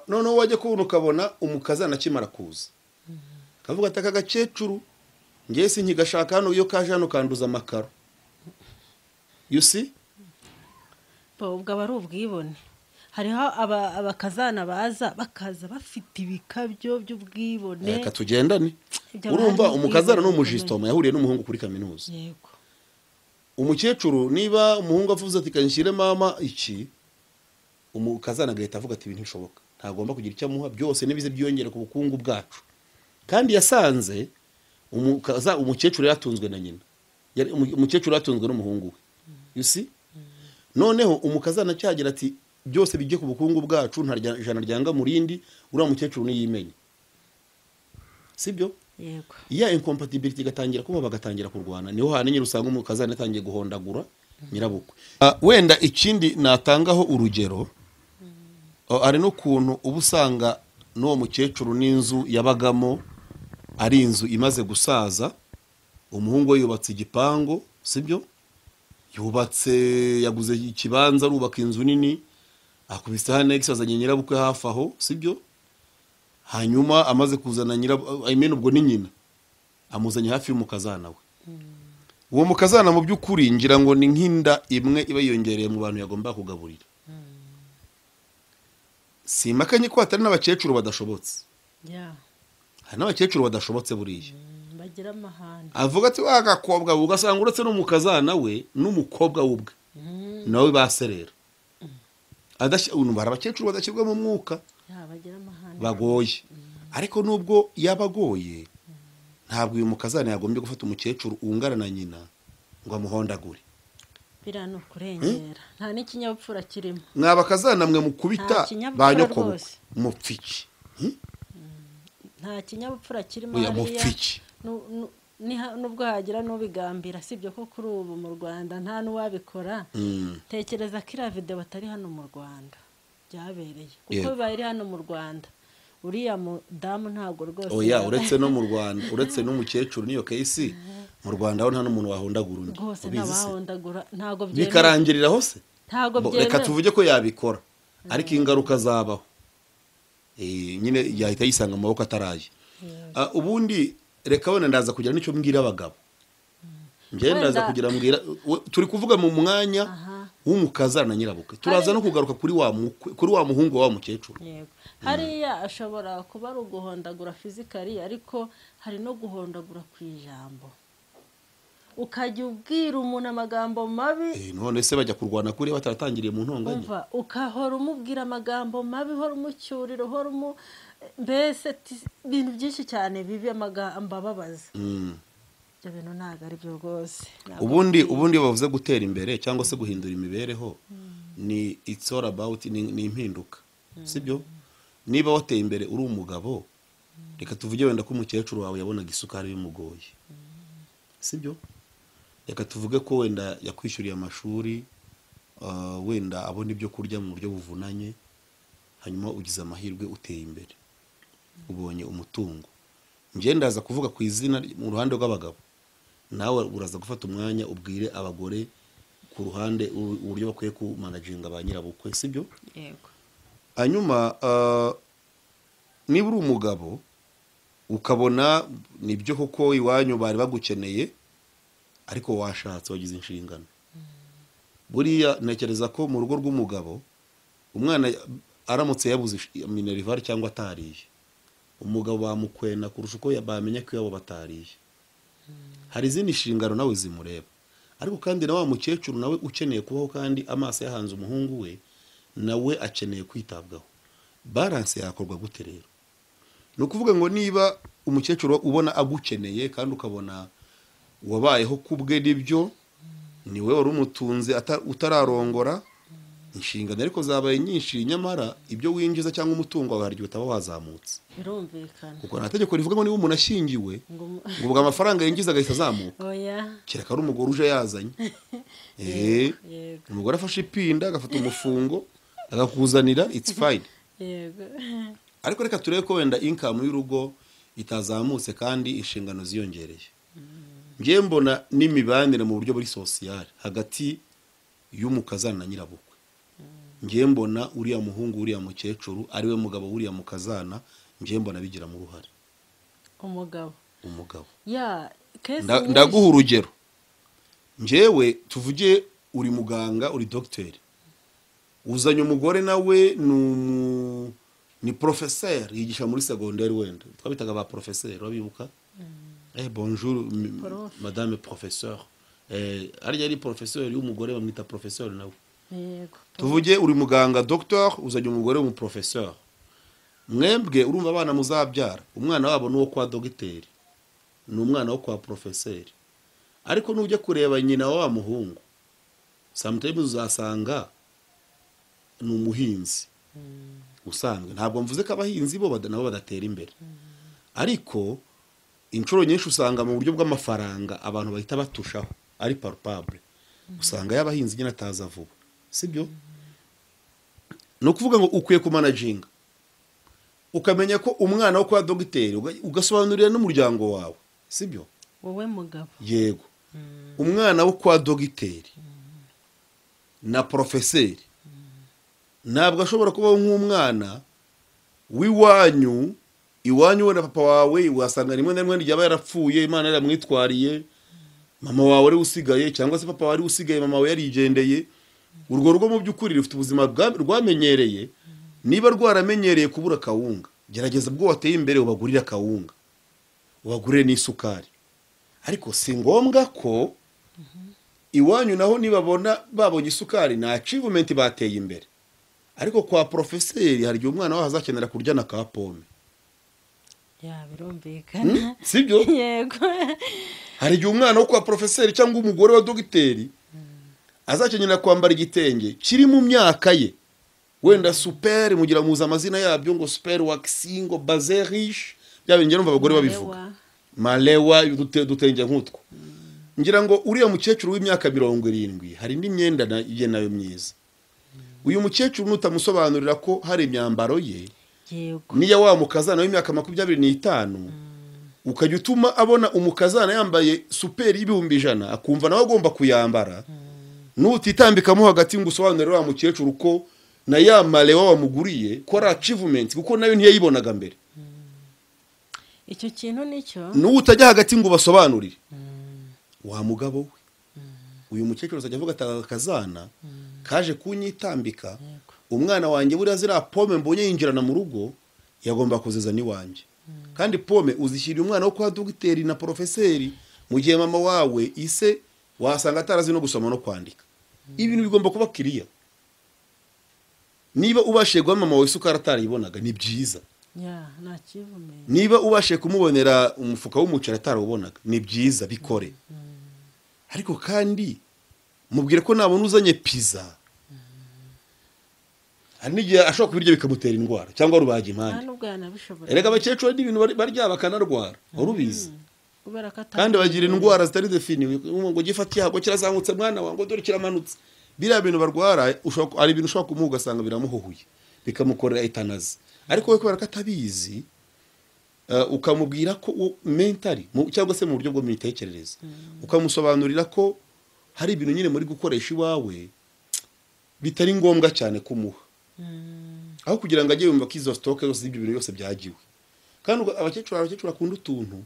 Noneho wajya kubona ukabona umukazana akimara kuza akavuga ati aka gakecuru ngewe sinkigashaka hano, iyo kaje hano kanduza amakaro. You see? Ubwo aba ari ubwibone. Hariho abakazana baza bakaza bafite ibikabyo by'ubwibone. Reka tugendane. Urumva umukazana ni umujistoma, yahuriye n'umuhungu kuri kaminuza. Yego. Umukecuru niba umuhungu avuze ati kanshyire mama iki, umukazana agahita avuga ati ibintu ntibishoboka, ntagomba kugira icyo amuha, byose nibize byiyongera ku bukungu bwacu. Kandi yasanze umukecuru yaratunzwe na nyina, umukecuru yaratunzwe n'umuhungu we. You see? Noneho umukazana cyagira ati byose bijye ku bukungu bwacu, nta ijana ryanga murindi, uriya mukecuru niyimenye. Sibyo? Yego. Iya incompatibility igatangira kuba, bagatangira kurwana, niho hantu usanga umukazana atangiye guhondagura nyirabukwe. Wenda ikindi natangaho urugero, ari n'ukuntu uba usanga n'uwo mukecuru n'inzu yabagamo ari inzu imaze gusaza, umuhungu we yubatse igipangu, sibyo, yubatse, yaguze ikibanza, arubaka inzu nini, akubise annex, azanye nyirabukwe hafi aho, sibyo. Hanyuma amaze kuzana nyirabukwe, ubwo ni nyina, amuzanye hafi y'umukazana we. Uwo mukazana mu by'ukuri ngira ngo ni nk'inda imwe iba yiyongereye mu bantu yagomba kugaburira. Simakanye ko hatari n'abakecuru badashobotse. Hari n'abakecuru badashobotse buriya. Bagira amahane. Avuga ati wa gakobwa, ugasanga uretse n'umukazana we n'umukobwa w'ubwe nawe baserera. Hari abakecuru badashyirwa mu mwuka, bagoye. Ariko nubwo yabagoye, ntabwo uyu mukazana yagombye gufata umukecuru ungana na nyina ngo amuhondagure. Biriya ni ukurengera, nta n'ikinyabupfura kirimo. Mwabakazana mwe mukubita ba nyokobukwe mupfiki. Nta kinyabupfura kirimo hariya. Nubwo hagira n'ubigambira, sibyo ko kuri ubu mu Rwanda nta n'uwabikora. Tekereza ko iriya video batari hano mu Rwanda byabereye, kuko bibaye iri hano mu Rwanda uriya mudamu ntabwo rwose. Oya, uretse no mu Rwanda, uretse n'umukecuru niyo case mu Rwanda aho nta n'umuntu wahondagura undi. Rwose ntabahondagura, ntabwo byemewe. Bikarangirira hose. Ntabwo byemewe. Reka tuvuge ko yabikora, ariko ingaruka zabaho nyine yahita yisanga mu maboko ataraye. Ubundi reka wenda ndaza kugira n'icyo mbwira abagabo. Njye ndaza kugira mbwira, turi kuvuga mu mwanya w'umukazana na nyirabukwe, turaza no kugaruka kuri wa mukwe, kuri wa muhungu wa mukecuru. Yego. Hariya ashobora kuba ari uguhondagura physically, ariko hari no guhondagura ku ijambo, ukajya ubwira umuntu amagambo mabi. None se bajya kurwana kuri bataratangiriye mu ntonganya? Ukahora umubwira amagambo mabi, uhora umucyurira, uhora mbese ibintu byinshi cyane bibi, amagambo ababaza. Ibyo bintu ntabwo ari byo rwose. Ubundi bavuze gutera imbere cyangwa se guhindura imibereho, ni it's all about, ni impinduka, sibyo? Niba wateye imbere uri umugabo, reka tuvuge wenda ko umukecuru wawe yabonaga isukari bimugoye, sibyo? Reka tuvuge ko wenda yakwishyuriye amashuri, wenda abona ibyo kurya mu buryo buvunanye, hanyuma ugize amahirwe uteye imbere, ubonye umutungo. Njye ndaza kuvuga ku izina mu ruhande rw'abagabo, nawe uraza gufata umwanya ubwire abagore ku ruhande uburyo bakwiye kumanaginga ba nyirabukwe, sibyo? Yego. Hanyuma niba uri umugabo ukabona nibyo koko iwanyu bari bagukeneye, ariko washatse wagize inshingano, buriya ntekereza ko mu rugo rw'umugabo umwana aramutse yabuze minerval cyangwa atariye, umugabo bamukwena kurusha uko bamenya ko iwabo batariye. Hari izindi nshingano nawe zimureba, ariko kandi na wa mukecuru nawe ukeneye kubaho, kandi amaso yahanze umuhungu we, nawe akeneye kwitabwaho. Balance yakorwa gute rero? Ni ukuvuga ngo niba umukecuru ubona agukeneye kandi ukabona wabayeho kubwe nibyo, niwe wari umutunze utararongora, inshingano ariko zabaye nyinshi, nyamara ibyo winjiza cyangwa umutungo wawe hari igihe utaba wazamutse. Birumvikana. Kuko nta tegeko rivuga ngo niba umuntu ashyingiwe Ngo ngo ubwo amafaranga yinjiza agahita azamuka. Oya. Kereka ari umugore uje yazanye. Yego. Umugore afashe ipinda agafata umufungo agakuzanira, it's fine. Yego. Ariko reka turebe ko wenda income y'urugo itazamutse kandi inshingano ziyongereye. Ngiye mbona n'imibanire mu buryo buri social hagati y'umukazana na nyirabukwe. Ngiye mbona uriya muhungu uriya mukecuru ariwe mugabo uriya mukazana, ngiye mbona bigiramo uruhare. Umugabo. Umugabo. Ya, case nyinshi. Ndaguha urugero. Njyewe tuvuge uri muganga, uri docteur. Uzanye umugore nawe ni professeur, yigisha muri secondaire wenda. Twabitaga ba professeur, wabibuka? Bonjour Prof. Madame professeur. Arya ari professeur y'umugore bamwita professeur nawe. Yego. Tuvuge uri muganga docteur, uzanye umugore w'umu professeur. Mwebwe urumva abana muzabyara, umwana wabo nuwo kwa docteur, ni umwana wo kwa professeur. Ariko nujya kureba nyina wa muhungu, sometimes uzasanga ni umuhinzi usanzwe. Ntabwo mvuze ko abahinzi bo nabo badatera imbere, ariko inshuro nyinshi usanga mu buryo bw'amafaranga abantu bahita batushaho ari palpable. Usanga y'abahinzi nyine ataza vuba, sibyo? Ni ukuvuga ngo ukwiye kumanaginga, ukamenya ko umwana wo kwa dogiteri ugasobanurira n'umuryango wawe, sibyo? Wowe mugabo. Yego. Umwana wo kwa dogiteri na profeseri ntabwo ashobora kubaho nk'umwana w'iwanyu. Iwanyu we na papa wawe wasanga rimwe na rimwe ryaba yarapfuye, Imana yaramwitwariye, mama wawe ari usigaye, cyangwa se papa wawe ari usigaye, mama wawe yarigendeye. Urwo rugo mu by'ukuri rufite ubuzima rwamenyereye. Niba rwaramenyereye kubura kawunga, gerageza bwo wateye imbere ubagurire kawunga, ubagurire n'isukari. Ariko si ngombwa ko iwanyu naho nibabona babonye isukari na achievement bateye imbere. Ariko kwa profeseri hari igihe umwana waho azakenera kurya na ka pome. Ya, birumvikana. Sibyo? Yego. Hari igihe umwana wo kwa profeseri cyangwa umugore wa dogiteri azakenera kwambara igitenge kiri mu myaka ye, wenda super, mugira muza amazina yabyo ngo super waxi, ngo bazin riche, bya bintu numva abagore babivuga, malewa, dutenge nk'utwo. Ngira ngo uriya mukecuru w'imyaka 70 hari indi myenda ye nayo myiza. Uyu mukecuru nutamusobanurira ko hari imyambaro ye, Yego. niya wa mukazana w'imyaka 25, ukajya utuma abona umukazana yambaye super y'100,000 akumva nawe agomba kuyambara, nutitambikamo hagati ngo usobanurire wa mukecuru ko na ya malewa wamuguriye ko ari achievement, kuko nayo ntiyayibonaga mbere. Icyo kintu nicyo. Nutajya hagati ngo basobanurire wa mugabo we, uyu mukecuru azajya avuga ati akazana kaje kunyitambika, umwana wanjye buriya ziriya pome mbonye yinjirana mu rugo yagomba kuzizana iwanjye. Kandi pome uzishyira umwana wo kwa dogiteri na profeseri, mu gihe mama wawe ise wasanga atarazi no gusoma no kwandika. Ibintu bigomba kuba kiriya. Niba ubashiye guha mama wawe isukari atarayibonaga ni byiza. Ya, nta kivume. Niba ubashiye kumubonera umufuka w'umuceri atarawubonaga ni byiza, bikore. Ariko kandi mubwire ko nabona uzanye pizza, hari n'igihe ashobora kubirya bikamutera indwara cyangwa rubaga impande. Nta nubwo yanabishobora. Erega abakecuru n'ibintu barya bakanarwara, urubizi. Kubera ko Kandi bagira indwara zitari definiwe, ngo gifatiye hago kirazamutse mwana wangu dore kiramanutse. Biriya bintu barwara, ari ibintu ushobora kumuha ugasanga biramuhuhuye, bikamukorera etanazi. Ariko we kubera ko atabizi, ukamubwira ko mentally cyangwa se mu buryo bwo mitekerereze, ukamusobanurira ko hari ibintu nyine muri gukoresha iwawe bitari ngombwa cyane kumuha. Aho kugira ngo ajye yumva ko izo stock zose z'ibyo bintu byose byagiwe. Kandi abakecuru bakunda utuntu.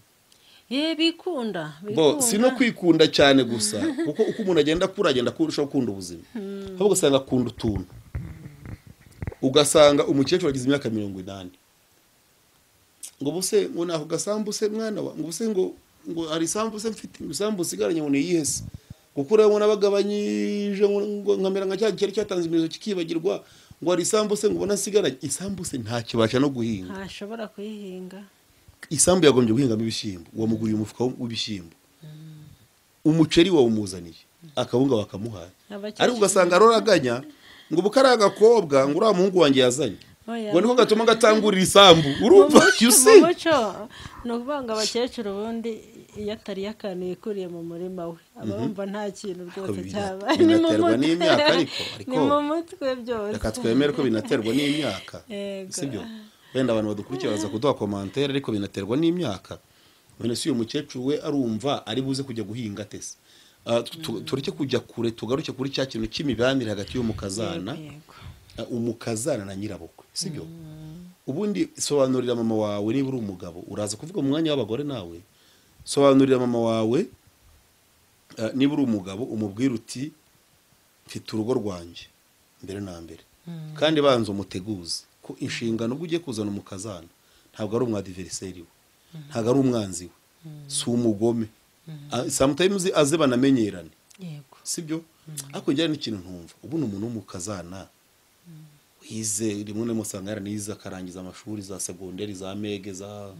Bikunda. Bo si no kwikunda cyane gusa, kuko uko umuntu agenda akura agenda kurushaho gukunda ubuzima. Ahubwo ugasanga akunda utuntu. Ugasanga umukecuru agize imyaka 80. Ngo buse ngo naho gasambuse mwana wa, ngo buse ngo ari sambuse mfite, ngo sambuse igaranye ngo niyihese. Kuko urabona bagabanyije ngo nkamera nka cya gikeri cyatanze imizo kikibagirwa, Ngo hari isambu se ngo ubona asigaranye isambu se ntakibasha no guhinga, ntashobora kuyihinga. Isambu yagombye guhingamo ibishyimbo, wamuguriye umufuka w'ibishyimbo, umuceri wawumuzaniye, akawunga bakamuhaye, ariko ugasanga aroraganya ngo ubu kari agakobwa ngo uriya muhungu wanjye yazanye ngo niko gatuma gatangurira isambu. Urumva you see, mu muco ni ukuvuga ngo abakecuru ubundi iyo atari akantu yikuriye mu murima we aba yumva nta kintu rwose cyabaye. Binaterwa n'imyaka, ariko ni mu mutwe byose. Reka twemere ko binaterwa n'imyaka, sibyo? Wenda abantu badukurikira baza kuduha commentaire, ariko binaterwa n'imyaka. None si uyu mukecuru we arumva ari buze kujya guhinga tese? Tureke kujya kure, tugaruke kuri cya kintu cy'imibanire hagati y'umukazana, umukazana na nyirabukwe, sibyo? Ubundi sobanurira mama wawe niba uri umugabo, uraza kuvuga mu mwanya w'abagore nawe, sobanurira mama wawe niba uri umugabo, umubwira uti mfite urugo rwanjye mbere na mbere, kandi banza umuteguze ko inshingano ubwo ugiye kuzana umukazana ntabwo ari umwadiveriseri we, ntabwo ari umwanzi we, si umugome. Sometimes aze banamenyerane, sibyo? Ariko njye n'ikintu ntumva, ubu ni umuntu w'umukazana wize, rimwe na rimwe usanga yaranize akarangiza amashuri za segonderi, za mege, za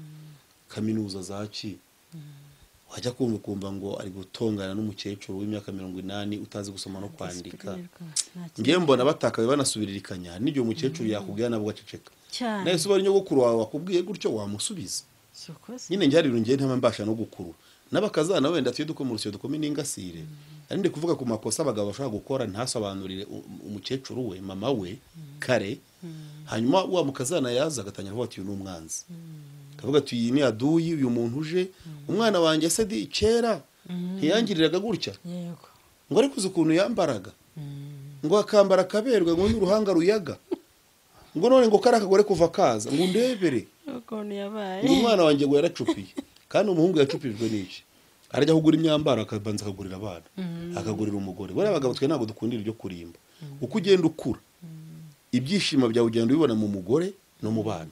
kaminuza, za ki, wajya kumva ukumva ngo ari gutongana n'umukecuru w'imyaka 80 utazi gusoma no kwandika. Ngiye mbona batakaye banasubiririkanya, n'igihe umukecuru yakubwiye nabwo aceceka. Nawe se ubari nyogokuru wawe wakubwiye gutyo wamusubiza? Nyine njye hari ngiye ntama mbasha no gukurura n'abakazana, wenda tuye dukoma urusyo dukome n'ingasire. Ari ndi kuvuga ku makosa abagabo bashobora gukora ntasobanurire umukecuru we, mama we kare, hanyuma wa mukazana yaza agatangira kuvuga ati uyu ni umwanzi, akavuga ati iyi ni aduyi, uyu muntu uje umwana wanjye se di kera ntiyangiriraga gutya, ngo ariko uzi ukuntu yambaraga, ngo akambara akaberwa, ngo n'uruhanga ruyaga, ngo none ngo kari akagore kuva kaza ngo ndebere ukuntu yabaye, ngo umwana wanjye ngo yaracupiye. Kandi umuhungu yacupijwe n'iki? Arajya kugura imyambaro akabanza akagurira abana, akagurira umugore. Bariya abagabo twe ntabwo dukundira ibyo kurimba. Uko ugenda ukura ibyishimo byawe ugenda ubibona mu mugore no mu bana.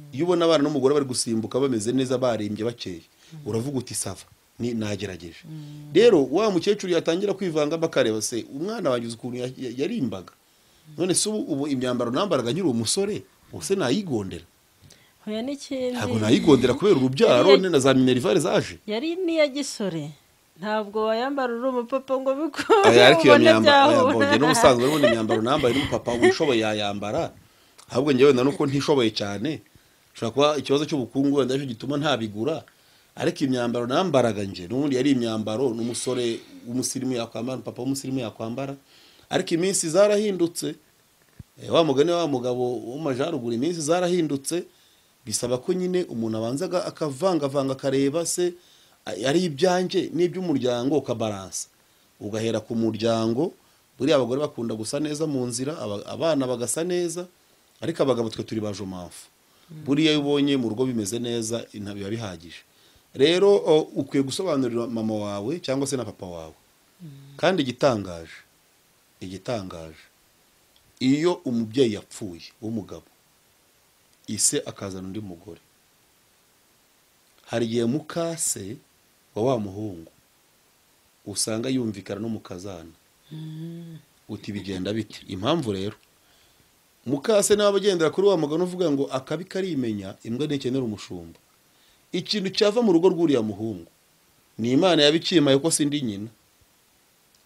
Iyo ubona abana n'umugore bari gusimbuka bameze neza, barembye bakeye, uravuga uti sava ni nagerageje. Rero wa mukecuru yatangira kwivanga bakareba se umwana wanjye uzi ukuntu yarimbaga, none se ubu imyambaro nambaraga nkiri umusore ubuse nayigondera? Ntabwo nayigondera kubera urubyaro na za minerivare zaje. Yari niya gisore, ntabwo wayambara uri umupapa ngo bikore. Ariko iyo myambaro n'ubusanzwe n'ubundi imyambaro nambaye n'umupapa ushoboye yayambara, ahubwo njyewe wenda nuko ntishoboye cyane, ushobora kuba ikibazo cy'ubukungu wenda aricyo gituma ntabigura, ariko imyambaro nambaraga nje n'ubundi yari imyambaro n'umusore w'umusirimu yakwambara, papa w'umusirimu yakwambara. Ariko iminsi zarahindutse, wa mugani wa mugabo w'amajaruguru, iminsi zarahindutse, bisaba ko nyine umuntu abanza akavangavanga akareba se ari ibyanjye n'iby'umuryango, ukabaransa ugahera ku muryango. Buriya abagore bakunda gusa neza mu nzira, abana bagasa neza, ariko abagabo twe turi bajomafu. Buriya iyo ubonye mu rugo bimeze neza biba bihagije. Rero ukwiye gusobanurira mama wawe cyangwa se na papa wawe. Kandi igitangaje iyo umubyeyi yapfuye w'umugabo, ise akazana undi mugore, hari igihe mukase wa muhungu usanga yumvikana n'umukazana uti bigenda biti. Impamvu rero mukase nawe abagendera kuri wa mugano uvuga ngo akabi karimenya, imbwa ntikenera umushumba. Ikintu cyava mu rugo rw'uriya muhungu ni Imana yabikimaye ko sindi nyina.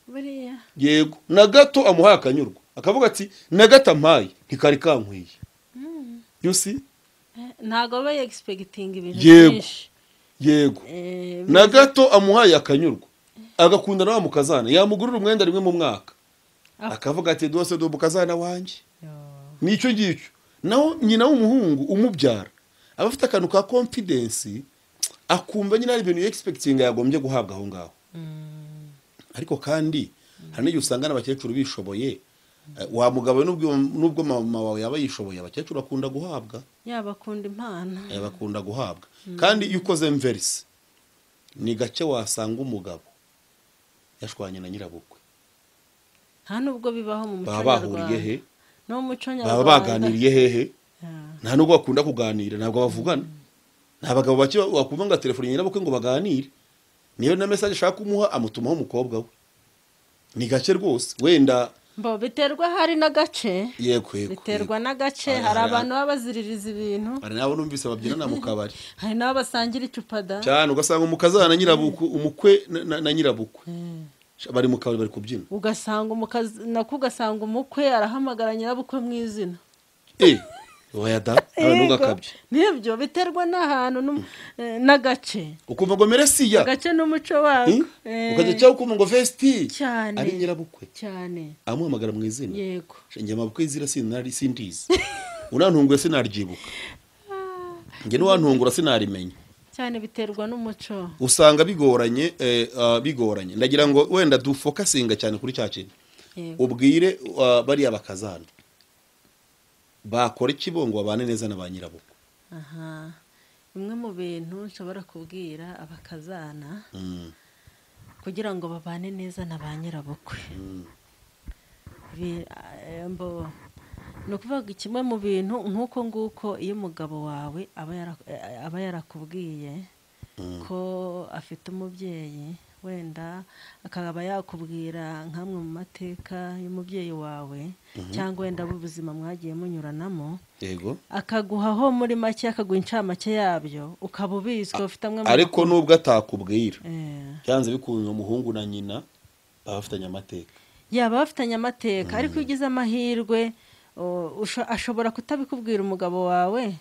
Buriya yego na gato amuhaye akanyurwa, akavuga ati na gato ampaye ntikari kankwiye. You see? Ntago ba expecting ibintu byinshi. Yego. Na gato amuhaye akanyurwa, agakunda na mukazana, yamugurira umwenda rimwe mu mwaka, akavuga ati dose do mukazana wanjye. Nicyo ngicyo. Naho nyina w'umuhungu umubyara aba afite akantu ka confidence, akumva nyina ari ibintu expecting yagombye guhabwa aho ngaho. Ariko kandi hari n'igihe usanga n'abakecuru bishoboye, wa mugabo nubwo mama wawe yaba yishoboye, abakecuru bakunda guhabwa, yabakunda impano, bakunda guhabwa. Kandi iyo ukoze mverse ni gake wasanga umugabo yashwanye na nyirabukwe. Nta nubwo bibaho mu muco nyarwanda. Baba bahuriye he? No mu muco nyarwanda. Baba baganiriye hehe? Nta nubwo bakunda kuganira, ntabwo bavugana. Nta bagabo bake wakumva ngo telefone nyirabukwe ngo baganire. Niyo na message ashaka kumuha amutumaho umukobwa we. Ni gake rwose. Wenda Mbo biterwa hari n'agace. Yego yego. Biterwa n'agace, hari abantu baba baziririza ibintu. Hari nabo numvise babyinana mu kabari. Hari nabo basangira icupa da. Cyane ugasanga umukazana nyirabukwe, umukwe na nyirabukwe. Bari mu kabari bari kubyina. Ugasanga ugasanga umukwe arahamagara nyirabukwe mu izina. Oya da, ntugakabye. Nibyo biterwa n'ahantu n'agace. Ukumva ngo meresiya. Agace n'umuco wako. Ukajya cyangwa ukumva ngo vesti. Cyane. Ari nyirabukwe. Cyane. Amuhamagara mu izina. Yego. Njye mabukwe izira sinari sindizi. Unantunguye sinaryibuka. Njye n'uwantungura sinarimenya. Cyane biterwa n'umuco. Usanga bigoranye bigoranye. Ndagira ngo wenda dufokasinga cyane kuri cya kintu. Ubwire bariya bakazana. Bakora iki bo ngo babane neza na ba nyirabukwe? Aha, bimwe mu bintu nshobora kubwira abakazana kugira ngo babane neza na ba nyirabukwe. Ni ukuvuga kimwe mu bintu nk'uko nguko iyo umugabo wawe aba yarakubwiye ko afite umubyeyi, wenda akaba yakubwira nk'amwe mu mateka y'umubyeyi wawe cyangwa wenda ubuzima mwagiye munyuranamo, yego, akaguhaho muri make, akaguha incamake yabyo, ukaba ubizi ufite amwe. Ariko nubwo atakubwira byanze bikunze umuhungu na nyina baba bafitanye amateka. Yaba bafitanye amateka, ariko iyo ugize amahirwe ashobora kutabikubwira umugabo wawe,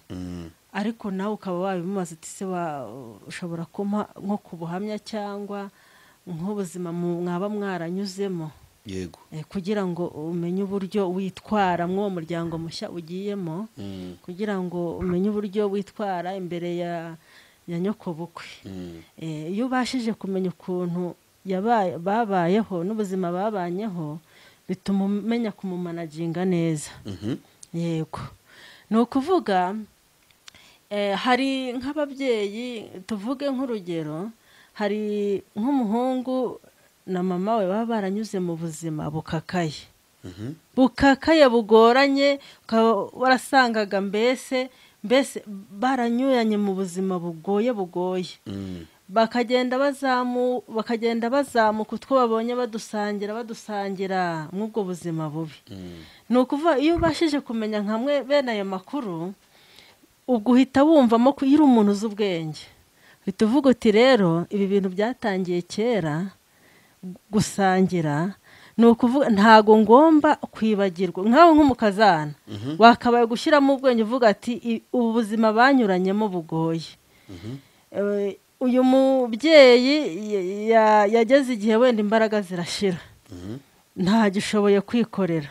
ariko nawe ukaba wabimubaza uti se ushobora kumpa nko ku buhamya cyangwa nk'ubuzima mwaba mwaranyuzemo, yego, kugira ngo umenye uburyo witwara mw'uwo muryango mushya ugiyemo, kugira ngo umenye uburyo witwara imbere ya nyokobukwe. Iyo ubashije kumenya ukuntu babayeho n'ubuzima babanyeho, bituma umenya kumumanaginga neza. Yego, ni ukuvuga hari nk'ababyeyi, tuvuge nk'urugero, hari nk'umuhungu na mama we baba baranyuze mu buzima bukakaye, bukakaye bugoranye, warasangaga mbese baranyuranye mu buzima bugoye. Bakagenda bazamuka utwo babonye badusangira mw'ubwo buzima bubi. Ni ukuvuga iyo ubashije kumenya nkamwe bene ayo makuru, ubwo uhita wumvamo ko iyo uri umuntu uzi ubwenge, uhita uvuga uti rero ibi bintu byatangiye kera gusangira, ni ukuvuga ntago ngomba kwibagirwa. Nkawe nk'umukazana wakabaye gushyiramo ubwenge uvuga ati ubu buzima banyuranyemo bugoye. Uyu mubyeyi yageze igihe wenda imbaraga zirashira, ntagishoboye kwikorera,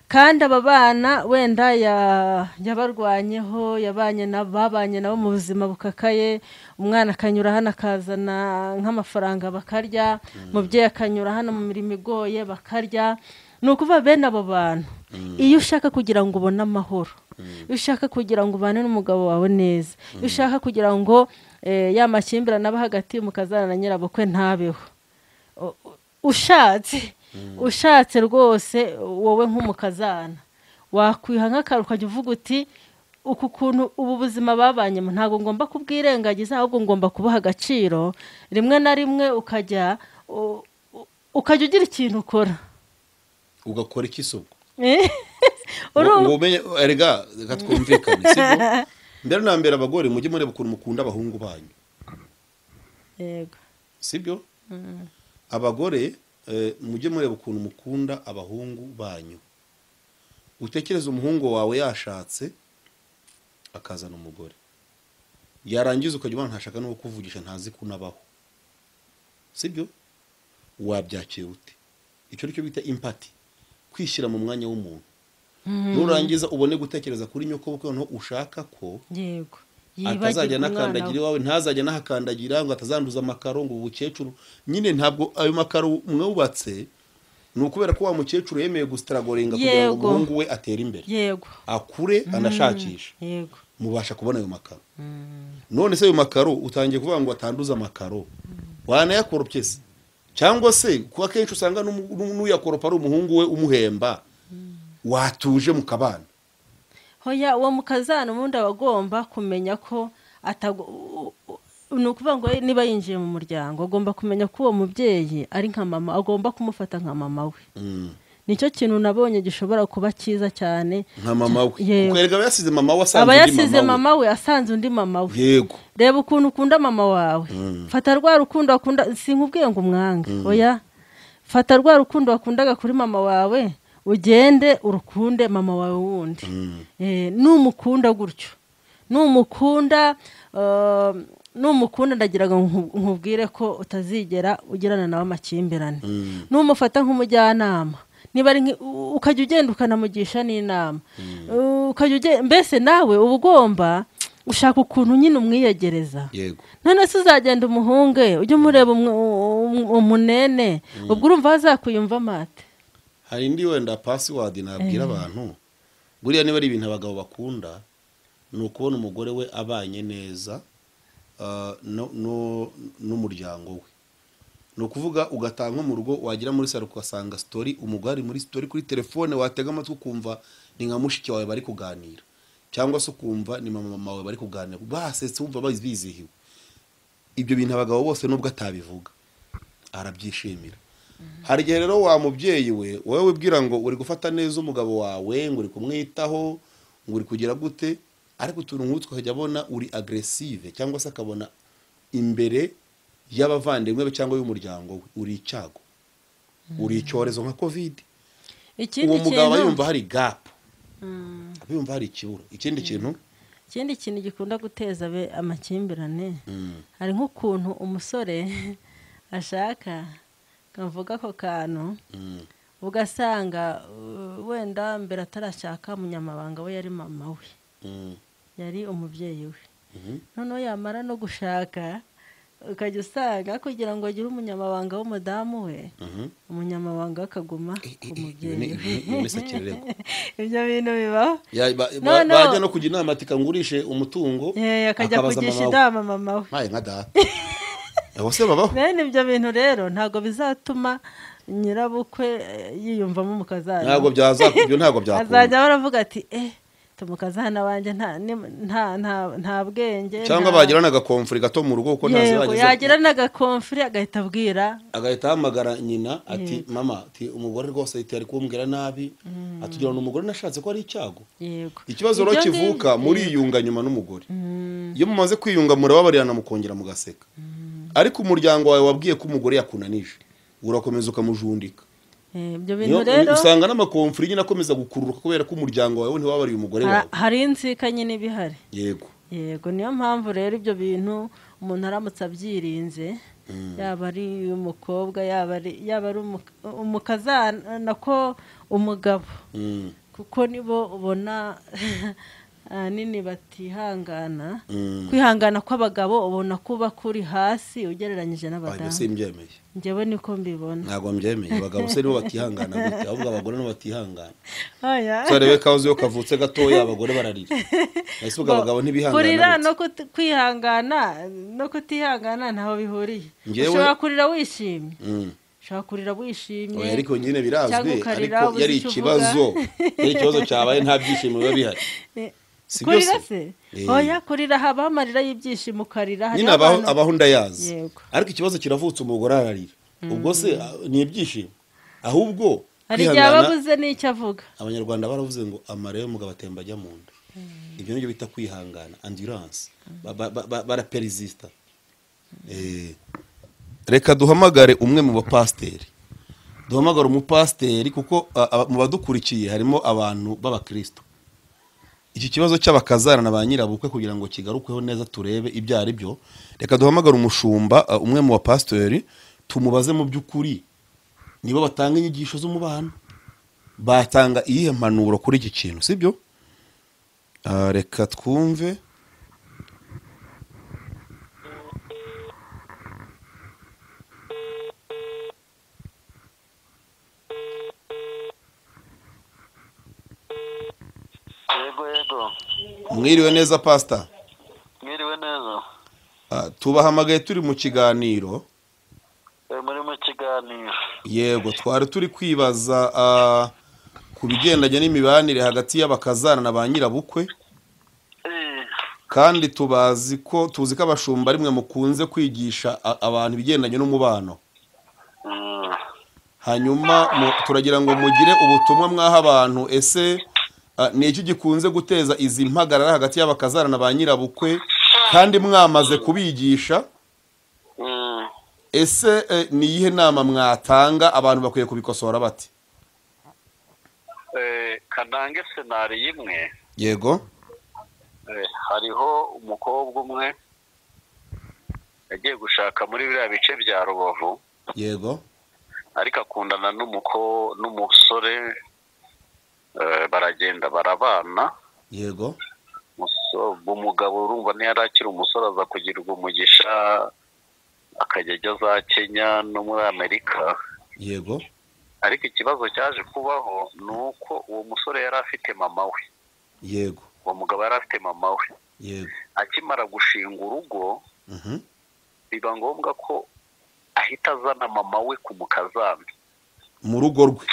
kandi aba bana wenda yabarwanyeho, babanye nabo mu buzima bukakaye, umwana akanyura hano akazana nk'amafaranga bakarya, umubyeyi akanyura hano mu mirimo igoye bakarya. Ni ukuvuga bene abo bantu, iyo ushaka kugira ngo ubone amahoro, iyo ushaka kugira ngo ubane n'umugabo wawe neza, iyo ushaka kugira ngo ya makimbirane aba hagati y'umukazana na nyirabukwe ntabeho, ushatse rwose wowe nk'umukazana wakwiha nk'akantu ukajya uvuga uti uku kuntu ubu buzima babanyemo ntabwo ngomba kubwirengagiza, ahubwo ngomba kubuha agaciro. Rimwe na rimwe ukajya ugira ikintu ukora. Ugakora iki se ubwo? Erega reka twumvikane, sibyo? Mbere na mbere abagore mujye mureba ukuntu mukunda abahungu banyu. Yego, sibyo? Abagore mujye mureba ukuntu mukunda abahungu banyu. Utekereze umuhungu wawe yashatse akazana umugore, yarangiza ukajya ubona ntashaka no kuvugisha, ntazi kunabaho, sibyo? Wabyakira ute? Icyo nicyo bita empathy, kwishyira mu mwanya w'umuntu. Nurangiza ubone gutekereza kuri nyoko bukwe, noneho ushaka ko yego atazajya nakandagira iwawe, ntazajya nahakandagira ngo atazanduza amakaro, ngo ubukecuru nyine ntabwo ayo makaro mwubatse ni ukubera ko wa mukecuru yemeye gustragoringa kugira ngo umuhungu we atere imbere, yego, akure anashakisha, yego, mubasha kubona ayo makaro. None se ayo makaro utangiye kuvuga ngo atanduza amakaro, wanayakoropye se? Cyangwa se kuba kenshi usanga n'uyakoropa ari umuhungu we umuhemba, watuje mukabana. Hoya uwo mukazana ubundi aba agomba kumenya ko ni ukuvuga ngo niba yinjiye mu muryango agomba kumenya ko uwo mubyeyi ari nka mama, agomba kumufata nka mama we. Nicyo kintu nabonye gishobora kuba cyiza cyane nka mama we, kuko erega aba yasize mama we asanze aba undi yasize mama we. mama we asanze undi mama we. Yego. Reba ukuntu ukunda mama wawe, fata rwa rukundo wakunda, sinkubwiye ngo umwange, oya, fata rwa rukundo wakundaga kuri mama wawe ugende urukunde mama wawe wundi. Numukunda gutyo, numukunda ndagiraga nkubwire ko utazigera ugirana nawe amakimbirane. Numufata nk'umujyanama, niba ari ukajya ugenda ukanamugisha n'inama, ukajya mbese nawe uba ugomba ushaka ukuntu nyine umwiyegereza. Yego. None se uzagenda umuhunge ujye umureba umunene, ubwo urumva azakuyumva mate. Hari indi wenda password nabwira abantu, buriya niba ari ibintu abagabo bakunda ni ukubona umugore we abanye neza n'umuryango we. Ni ukuvuga ugatanga mu rugo, wagira muri saro ugasanga story, umugore ari muri story kuri telefone, watega amatwi ukumva ni nka mushiki wawe bari kuganira, cyangwa se ukumva ni mama wawe bari kuganira, basetse wumva bizihiwe. Ibyo bintu abagabo bose nubwo atabivuga arabyishimira. Hari igihe rero wa mubyeyi we wowe wibwira ngo uri gufata neza umugabo wawe, ngo uri kumwitaho, ngo uri kugira gute, ariko utuntu nk'utwo akajya abona uri aggressive, cyangwa se akabona imbere y'abavandimwe be cyangwa y'umuryango we uri icyago, uri icyorezo nka Covid. Uwo mugabo yumva hari gap, yumva hari ikibura. Ikindi kintu gikunda guteza amakimbirane, hari nk'ukuntu umusore ashaka kavuga ko kantu, ugasanga wenda mbere atarashaka umunyamabanga we yari mama we, yari umubyeyi we. Noneho yamara no gushaka ukajya usanga kugira ngo agire umunyamabanga w'umudamu we, umunyamabanga akaguma ku mubyeyi we. Ibyo bintu bibaho. Bajya no kujya inama ati kangurishe umutungo, akajya kugisha inama mama we. Nkaye nka data. Abo se babaho. Bene ibyo bintu rero ntabwo bizatuma nyirabukwe yiyumvamo umukazana. Ntabwo byazakubyo, ntabwo byakunda. Azajya baravuga ati tumukazana wanje nta bwenge, cyangwa bagirana agakomfuri gato mu rugo kuko ntazi bageze. Yagirana agakomfuri agahita abwira, agahita ahamagara nyina ati mama, ati umugore rwose ati ari kumbwira nabi, atugira ngo umugore nashatse ko ari icyago. Yego. Ikibazo rero kivuka muri yunga nyuma n'umugore. Iyo mumaze kwiyunga murababarirana mukongera mugaseka. Ariko umuryango wawe wabwiye ko umugore yakunanije, urakomeza ukamujundika. Ibyo bintu rero usanga n'amakomfuri nyine akomeza gukururuka kubera ko umuryango wawe ntiwabariye umugore wawe. Hari inzika nyine bihari. Yego. Yego, niyo mpamvu rero ibyo bintu umuntu aramutse abyirinze, yaba ari umukobwa, yaba ari umukazana nako umugabo, kuko nibo ubona ahanini batihangana. Kwihangana kw'abagabo ubona kuba kuri hasi ugereranyije n'abadamu. Simbyemeye. Njyewe niko mbibona. Ntabwo mbyemeye. Abagabo se nibo batihangana gute, ahubwo abagore nibo batihangana. Oya. Sarebe kazi yo kavutse gatoya abagore bararira. Ese ubwo abagabo ntibihangana. Kurira no kwihangana no kutihangana ntaho bihuriye. Ushobora kurira wishimye. Ushobora kurira wishimye. Oya, ariko nyine birazwi, ariko yari ikibazo. Yari ikibazo cyabaye nta byishimo biba bihari. Kurira se? Oya, kurira haba amarira y'ibyishimo ukarira. Nyine abaho ndayazi. Ariko ikibazo kiravutse umugore ararira. Ubwo se ni ibyishimo? Ahubwo hari igihe ababuze n'icyo avuga. Abanyarwanda baravuze ngo amarira y'umugabo atemba ajya mu nda. Ibyo nibyo bita kwihangana, endurance. Barapersista. Reka duhamagare umwe mu bapasteri. Duhamagare umupasteri kuko mu badukurikiye harimo abantu b'abakristo. Iki kibazo cy'abakazana na ba nyirabukwe kugira ngo kigarukweho neza turebe ibyo ari byo, reka duhamagare umushumba umwe mu bapastori tumubaze mu by'ukuri nibo batanga inyigisho z'umubano, batanga iyihe mpanuro kuri iki kintu, sibyo? Reka twumve. Mwiriwe neza pastor. Mwiriwe neza. Tubahamagaye turi mu kiganiro. Muri mu kiganiro. Yego, twari turi kwibaza ku bigendanye n'imibanire hagati y'abakazana na ba nyirabukwe. Kandi tubazi ko tuzi ko abashumba rimwe mukunze kwigisha abantu ibigendanye n'umubano. Hanyuma turagira ngo mugire ubutumwa mwaha abantu. Ese ni iki gikunze guteza izi mpagarara hagati y'abakazana na ba nyirabukwe kandi mwamaze kubigisha? Ese ni iyihe nama mwatanga abantu bakwiye kubikosora bati? Kanange senari imwe. Yego. Hariho umukobwa umwe yagiye gushaka muri biriya bice bya Rubavu. Yego. Ariko akundana n'umusore, baragenda barabana. Yego. Umugabo urumva ntiyari akiri umusore, aza kugirwa umugisha akajya ajya za Kenya no muri Amerika. Yego. Ariko ikibazo cyaje kubaho ni uko uwo musore yari afite mama we. Yego. Uwo mugabo yari afite mama we. Yego. Akimara gushinga urugo, biba ngombwa ko ahita azana mama we ku mukazana mu rugo rwe.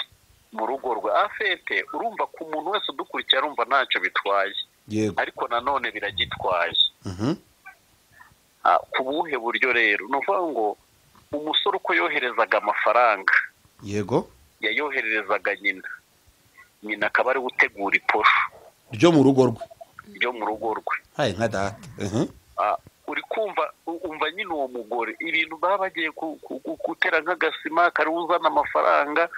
Mu rugo rwe afete. Urumva ku muntu wese udukurikira arumva ntacyo bitwaye. Yego. Ariko nanone biragitwaye. Ku buhe buryo rero? Ni ukuvuga ngo umusore uko yoherezaga amafaranga, yego, yayohererezaga nyina, nyina akaba ari gutegura iposho ryo mu rugo rwe, ryo mu rugo rwe. Haye nka data. Uri kumva, umva nyine uwo mugore ibintu baba bagiye gutera nk'agasima, kari uzana amafaranga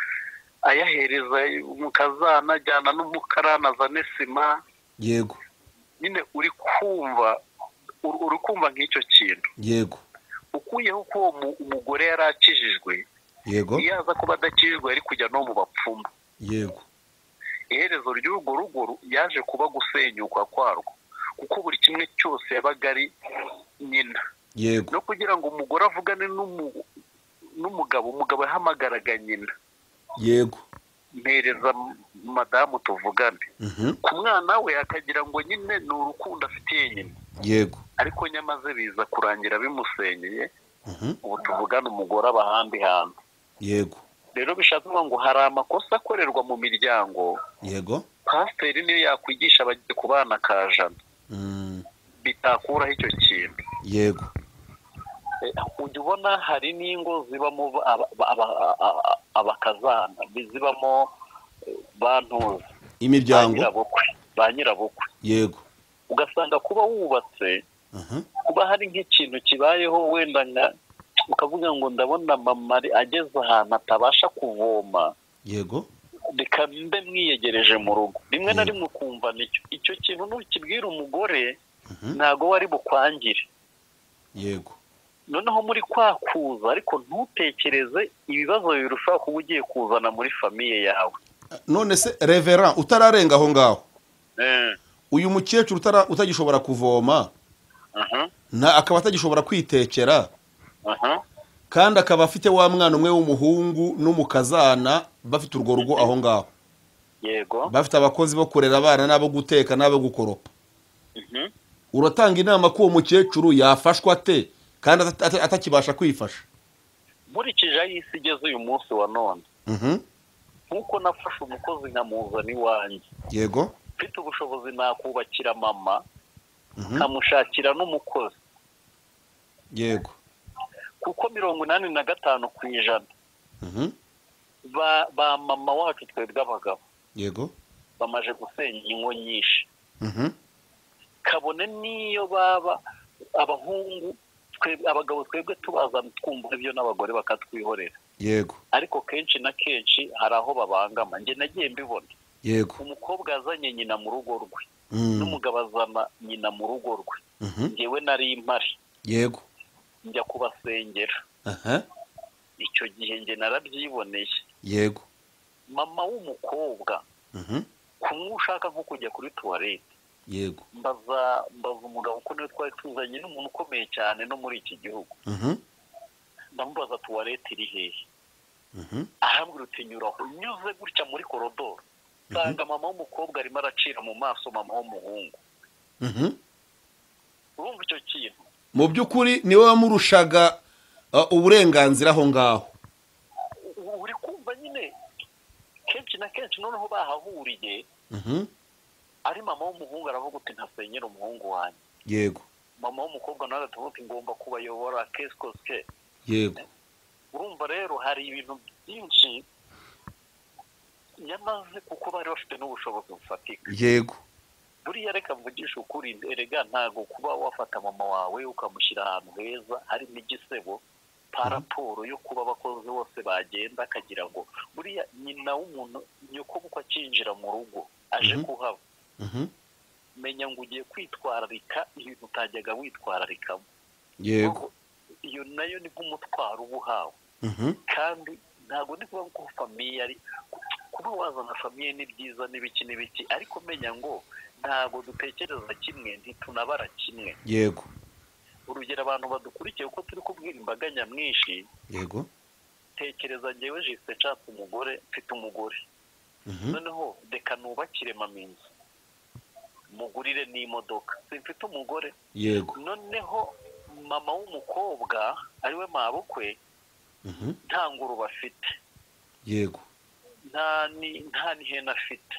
ayahereza umukazana, ajyana n'umukarani azane sima. Yego. Nyine uri kumva, uri kumva nk'icyo kintu. Yego. Ukuyeho ko uwo umugore yari akijijwe. Yego. Iyo aza kuba adakijijwe yari kujya no mu bapfumu. Yego. Iherezo ry'urwo rugo yaje kuba gusenyuka kwarwo, kuko buri kimwe cyose yabaga ari nyina. Yego. No kugira ngo umugore avugane n'umugabo, umugabo yahamagaraga nyina. Yego. Mpereza madamu tuvugane. Ku mwana we akagira ngo nyine ni urukundo afitiye nyina. Yego. Ariko nyamaze biza kurangira bimusenyeye. Ubu tuvugane umugore aba ahandi hantu. Yego. Rero bishatse kuvuga ngo hari amakosa akorerwa mu miryango. Yego. Pasiteri niyo yakwigisha abagiye kubana kajana, bitakuraho icyo kintu. Yego. Ujya ubona hari n'ingo zibamo abakazana, zibamo bantuza imiryango ba nyirabukwe. Yego. Ugasanga kuba wubatse, kuba hari nk'ikintu kibayeho wenda nka ukavuga ngo ndabona mama ageze ahantu atabasha kuvoma. Yego. Reka mbe mwiyegereje mu rugo. Rimwe na rimwe ukumva nicyo icyo kintu nukibwira umugore ntago wari bukwangire. Yego. Noneho muri kwa kuza, ariko ntutekereze ibibazo birushaho kuba ugiye kuzana muri famiye yawe. None se Reverend utararenga aho ngaho, uyu mukecuru utagishobora kuvoma, akaba atagishobora kwitekera, kandi akaba afite wa mwana umwe w'umuhungu n'umukazana, bafite urwo rugo aho ngaho. Yego. Bafite abakozi bo kurera abana n'abo guteka n'abo gukoropa. Uratanga inama ko uwo mukecuru yafashwa ate kandi atakibasha kwifasha? Nkurikije aho isi igeze uyu munsi wa none, nkuko nafashe umukozi nkamuzana iwanjye. Yego. Mfite ubushobozi nakubakira mama, nkamushakira n'umukozi. Yego. Kuko 85% ba mama wacu twebwe abagabo, yego, bamaze gusenya ingo nyinshi. Kabone niyo baba abahungu, abagabo twebwe tubaza twumva ibyo n'abagore bakatwihorera. Yego. Ariko kenshi na kenshi hari aho babangama. Njye nagiye mbibona. Yego. Umukobwa azanye nyina mu rugo rwe, n'umugabo azana nyina mu rugo rwe. Njyewe nari impari. Yego. Njya kubasengera. Icyo gihe njye narabyiboneye. Yego. Mama w'umukobwa kumwe ushaka nko kujya kuri toilette. Yego. Mbaza umugabo ko niwe twari tuzanye n'umuntu ukomeye cyane no muri iki gihugu. Ndamubaza toilette iri hehe? Arambwira uti nyuraho. Nyuze gutya muri korodoro, nsanga mama w'umukobwa arimo aracira mu maso mama w'umuhungu. Urumva icyo kintu? Mu by'ukuri niwe wamurushaga uburenganzira aho ngaho. Uri kumva nyine kenshi na kenshi noneho bahahuriye, ari mama w'umuhungu aravuga uti ntasenyera umuhungu wanjye. Yego. Mama w'umukobwa nawe aravuga uti ngomba kubayobora keskoske. Yego. Urumva rero hari ibintu byinshi yamaze, kuko bari bafite n'ubushobozi bufatika. Yego. Buriya reka mvugishe ukuri, erega ntago kuba wafata mama wawe ukamushyira ahantu heza harimo igisebo, paraporo yo kuba abakozi bose bagenda, akagira ngo buriya nyina w'umuntu nyoko uko akinjira mu rugo aje kuhaba, menya ngo ugiye kwitwararika ibintu utajyaga witwararikamo. Yego. Iyo nayo ni nk'umutwaro uba uhawe. Kandi ntabwo ndi kuvuga ko famiye ari kuba wazana famiye ni byiza n'ibiki n'ibiki, ariko menya ngo ntabwo dutekereza kimwe, ntitunabara kimwe. Yego. Urugero abantu badukurikiye uko turi kubwira imbaga nyamwinshi. Yego. Tekereza njyewe jise nshatse umugore, mfite umugore, noneho reka nubakire mama inzu, mugurire n'imodoka, simfite umugore. Yego. Noneho mama w'umukobwa ariwe mabukwe, nta ngurube afite. Yego. Nta n'ihene afite.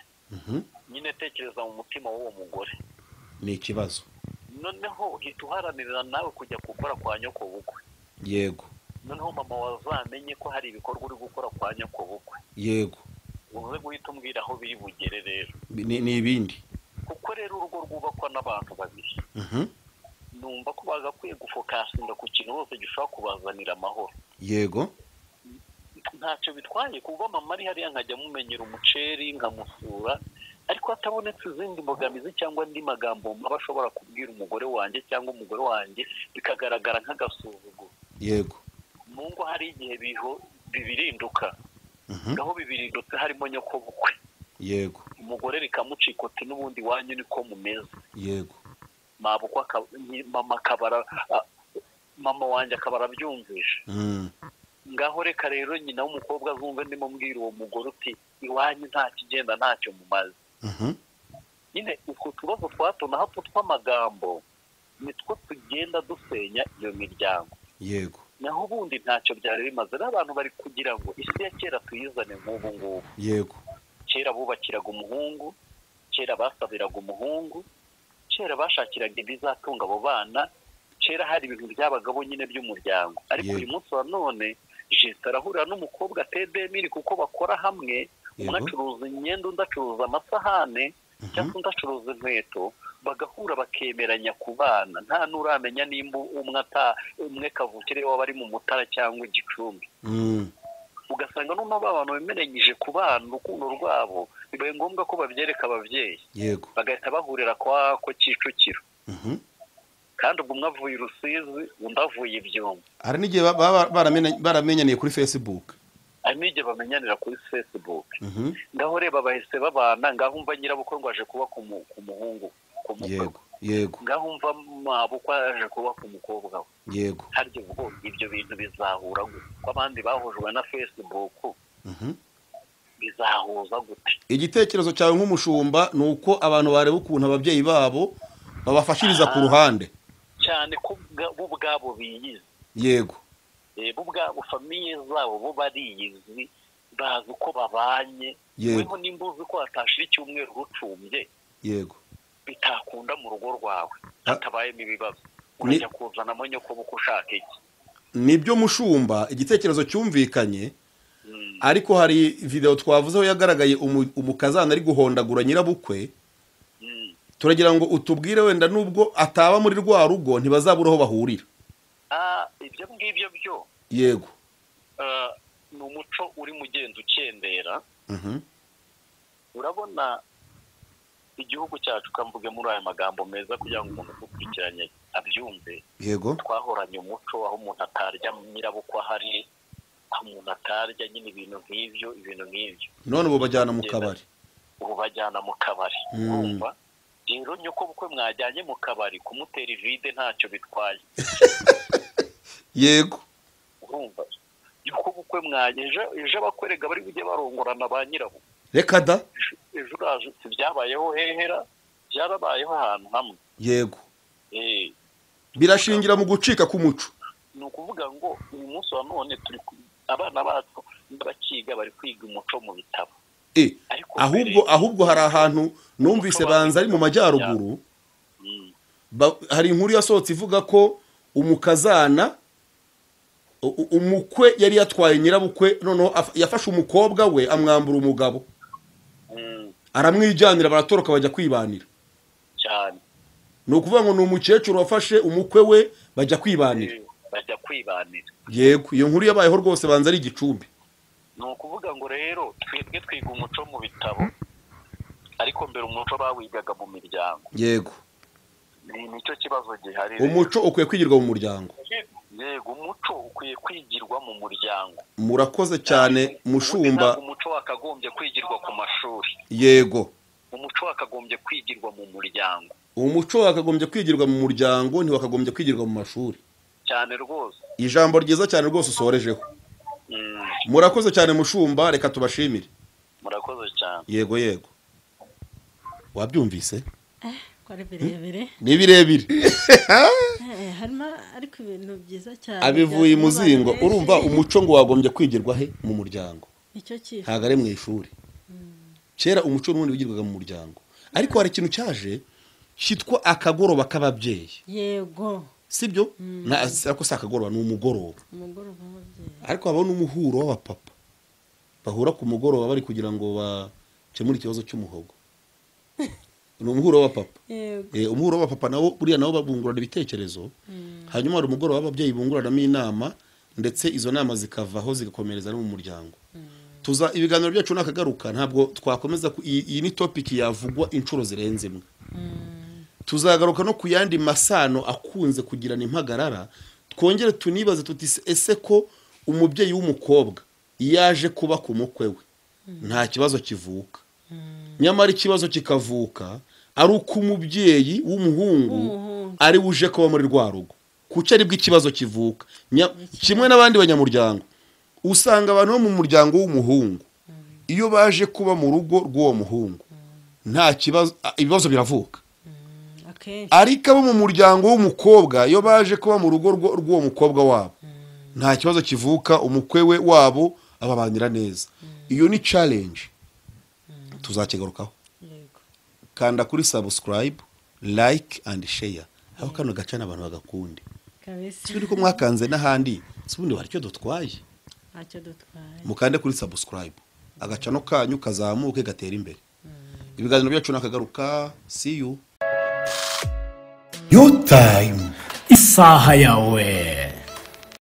Nyine tekereza mu mutima w'uwo mugore, ni ikibazo. Noneho uhita uharanira nawe kujya gukora kwa nyoko bukwe. Yego. Noneho mama wazamenye ko hari ibikorwa uri gukora kwa nyoko bukwe. Yego. Uze guhita umbwira aho biri bugere rero. Ni ibindi. Kuko rero urugo rwubakwa n'abantu babiri. Numva ko bagakwiye gufokasinga ku kintu hose gishobora kubazanira amahoro. Yego. Ntacyo bitwaye kuba mama ari hariya nkajya mumenyera umuceri nkamusura, ariko hatabonetse izindi mbogamizi cyangwa andi magambo maba ashobora kubwira umugore wanjye cyangwa umugore wanjye bikagaragara nk'agasuzuguro. Yego. Mu ngo hari igihe bibirinduka, aho bibirindutse harimo nyoko bukwe. Yego. Umugore rikamucika uti n'ubundi wanyu niko mumeze. Yego. Mabukwe mama akabara, mama wanjye akabara abyumvisha. Ngaho reka rero nyina w'umukobwa azumve ndimo mbwira uwo mugore uti iwanyu nta kigenda ntacyo mumaze. Nyine utwo tubazo twa hato na hato tw'amagambo nitwo tugenda dusenya iyo miryango. Yego. Naho ubundi ntacyo byari bimaze, n'abantu bari kugira ngo isi ya kera tuyizane nk'ubu ngubu. Yego. Kera bubakiraga umuhungu, kera basabiraga umuhungu, kera bashakiraga ibizatunga abo bana, kera hari ibintu byabagabo nyine by'umuryango. Ariko uyu munsi wa none Jisita arahurira n'umukobwa TDMiri kuko bakora hamwe, umwe acuruza imyenda undi acuruza amasahane cyangwa undi acuruza inkweto, bagahura bakemeranya ku bana, nta n'uramenya nimba umwe kavukire waba ari mu Mutara cyangwa Igicumbi. Ugasanga noneho abantu bemeranyije ku bana urukundo rwabo, bibaye ngombwa ko babyereka ababyeyi. Yego. Bagahita bahurira kwa ko Kicukiro. Kandi ubwo umwe avuye Rusizi undi avuye Ibyumba. Hari n'igihe baramenyaniye kuri Facebook. Hari n'igihe bamenyanira kuri Facebook. Ngaho reba bahise babana, ngaho umva nyirabukwe ngo aje kuba ku muhungu, ku mukobwa. Yego. Ngaho umva mabukwe aje kuba ku mukobwa we. Yego. Harya ubwo ibyo bintu bizahura gute? Ko abandi bahujwe na Facebook. Bizahuza gute? Igitekerezo cyawe nk'umushumba ni uko abantu bareba ukuntu ababyeyi babo babafashiriza ku ruhande. Cyane ko bo ubwabo biyizi. Yego. Bo ubwabo famiye zabo bo bariyizi, bazi uko babanye. Weho nimba uzi ko hatashira icyumweru rucumbye. Yego. Bitakunda mu rugo rwawe hatabayemo ibibazo, urajya kuzanamo nyoko buko ushaka iki? Nibyo mushumba, igitekerezo cyumvikanye. Ariko hari video twavuzeho yagaragaye umukazana ari guhondagura nyirabukwe. Turagira ngo utubwire wenda nubwo ataba muri rwa rugo ntibazabura aho bahurira. Ibyo ngibyo byo. Yego. Ni umuco uri mugenda ukendera. Urabona igihugu cyacu, kamvuge muri aya magambo meza kugira ngo umuntu ukurikiranye abyumve. Yego. Twahoranye umuco aho umuntu atarya nyirabukwe ahari, aho umuntu atarya nyine ibintu nk'ibyo, ibintu nk'ibyo. None ubu bajyana mu kabari. Ubu bajyana mu kabari. Urumva? Rero nyoko bukwe mwajyanye mu kabari kumutera ivide ntacyo bitwaye. Yego. Urumva? Nyoko bukwe mwaje ejo abakwerega bari bujye barongorana ba nyirabukwe. Reka da. Ejo uraje byabayeho hehera, byarabayeho ahantu hamwe. Yego. Birashingira mu gucika k'umuco. Ni ukuvuga ngo uyu munsi wa none turi abana bacu bakiga bari kwiga umuco mu bitabo. Ahubwo hari ahantu numvise banza ari mu majyaruguru, hari inkuru yasohotse ivuga ko umukazana Umukwe yari yatwaye nyirabukwe, noneho yafashe umukobwa we amwambura umugabo, aramwijyanira, baratoroka bajya kwibanira cyane. Ni ukuvuga ngo ni umukecuru wafashe umukwe we bajya kwibanira, Yego, iyo nkuru yabayeho rwose, banza ari Igicumbi. Ni ukuvuga ngo rero twebwe twiga umuco mu bitabo, ariko mbere umuco bawigaga mu miryango. Yego, nicyo kibazo gihari. Umuco ukwiye kwigirwa mu muryango. Yego, umuco ukwiye kwigirwa mu muryango. Murakoze cyane mushumba. Umuco wakagombye kwigirwa ku mashuri. Yego, umuco wakagombye kwigirwa mu muryango. Umuco wakagombye kwigirwa mu muryango, ntiwakagombye kwigirwa mu mashuri. Cyane rwose. Ijambo ryiza cyane rwose usorejeho. Murakoze cyane mushumba, reka tubashimire. Murakoze cyane. Yego yego. Wabyumvise? Kwari birebire. Ni birebire. Harimo ariko ibintu byiza cyane. Abivuye muzingo, urumva umuco ngo wagombye kwigirwa he? Mu muryango. Nicyo cyifuzo. Ntago ari mu ishuri. Kera umuco n'ubundi wigirwaga mu muryango. Ariko hari ikintu cyaje cyitwa akagoroba k'ababyeyi. Yego. Sibyo? Na ariko si akagoroba, ni umugoroba. Umugoroba w'ababyeyi. Ariko habaho n'umuhuro w'abapapa. Bahura ku mugoroba bari kugira ngo bakemure ikibazo cy'umuhogo. Ni umuhuro w'abapapa. Yego. Umuhuro w'abapapa nawo buriya nabo babungurana ibitekerezo. Hanyuma hari umugoroba w'ababyeyi bunguranamo inama, ndetse izo nama zikavaho zigakomereza no mu muryango. Tuza ibiganiro byacu nakagaruka, ntabwo twakomeza iyi ni topic yavugwa inshuro zirenze imwe. Tuzagaruka no kuyandi masano akunze kugirana impagarara, twongere tunibaze tuti ese ko umubyeyi w'umukobwa yaje kuba ku mukwe we nta kibazo kivuka, nyamara ikibazo kikavuka ari uko umubyeyi w'umuhungu ari uje kuba muri rwa rugo, kuki aribwo ikibazo kivuka. Kimwe n'abandi banyamuryango, usanga abantu bo mu muryango w'umuhungu iyo baje kuba mu rugo rw'uwo muhungu nta kibazo, ibibazo biravuka. Ariko abo mu muryango w'umukobwa iyo baje kuba mu rugo rw'uwo mukobwa wabo nta kibazo kivuka, umukwe we wabo ababanira neza. Iyo ni challenge, tuzakigarukaho. Kanda kuri subscribe, like and share. Aho kano gacana abantu bagakunde. Sibiri ko mwakanze n'ahandi, sibundi hari icyo dutwaye. Ntacyo dutwaye. Mukande kuri subscribe, agacano kanyu kazamuke gatera imbere. Ibiganiro byacu nakagaruka. See you. Your time. Isaha yawe.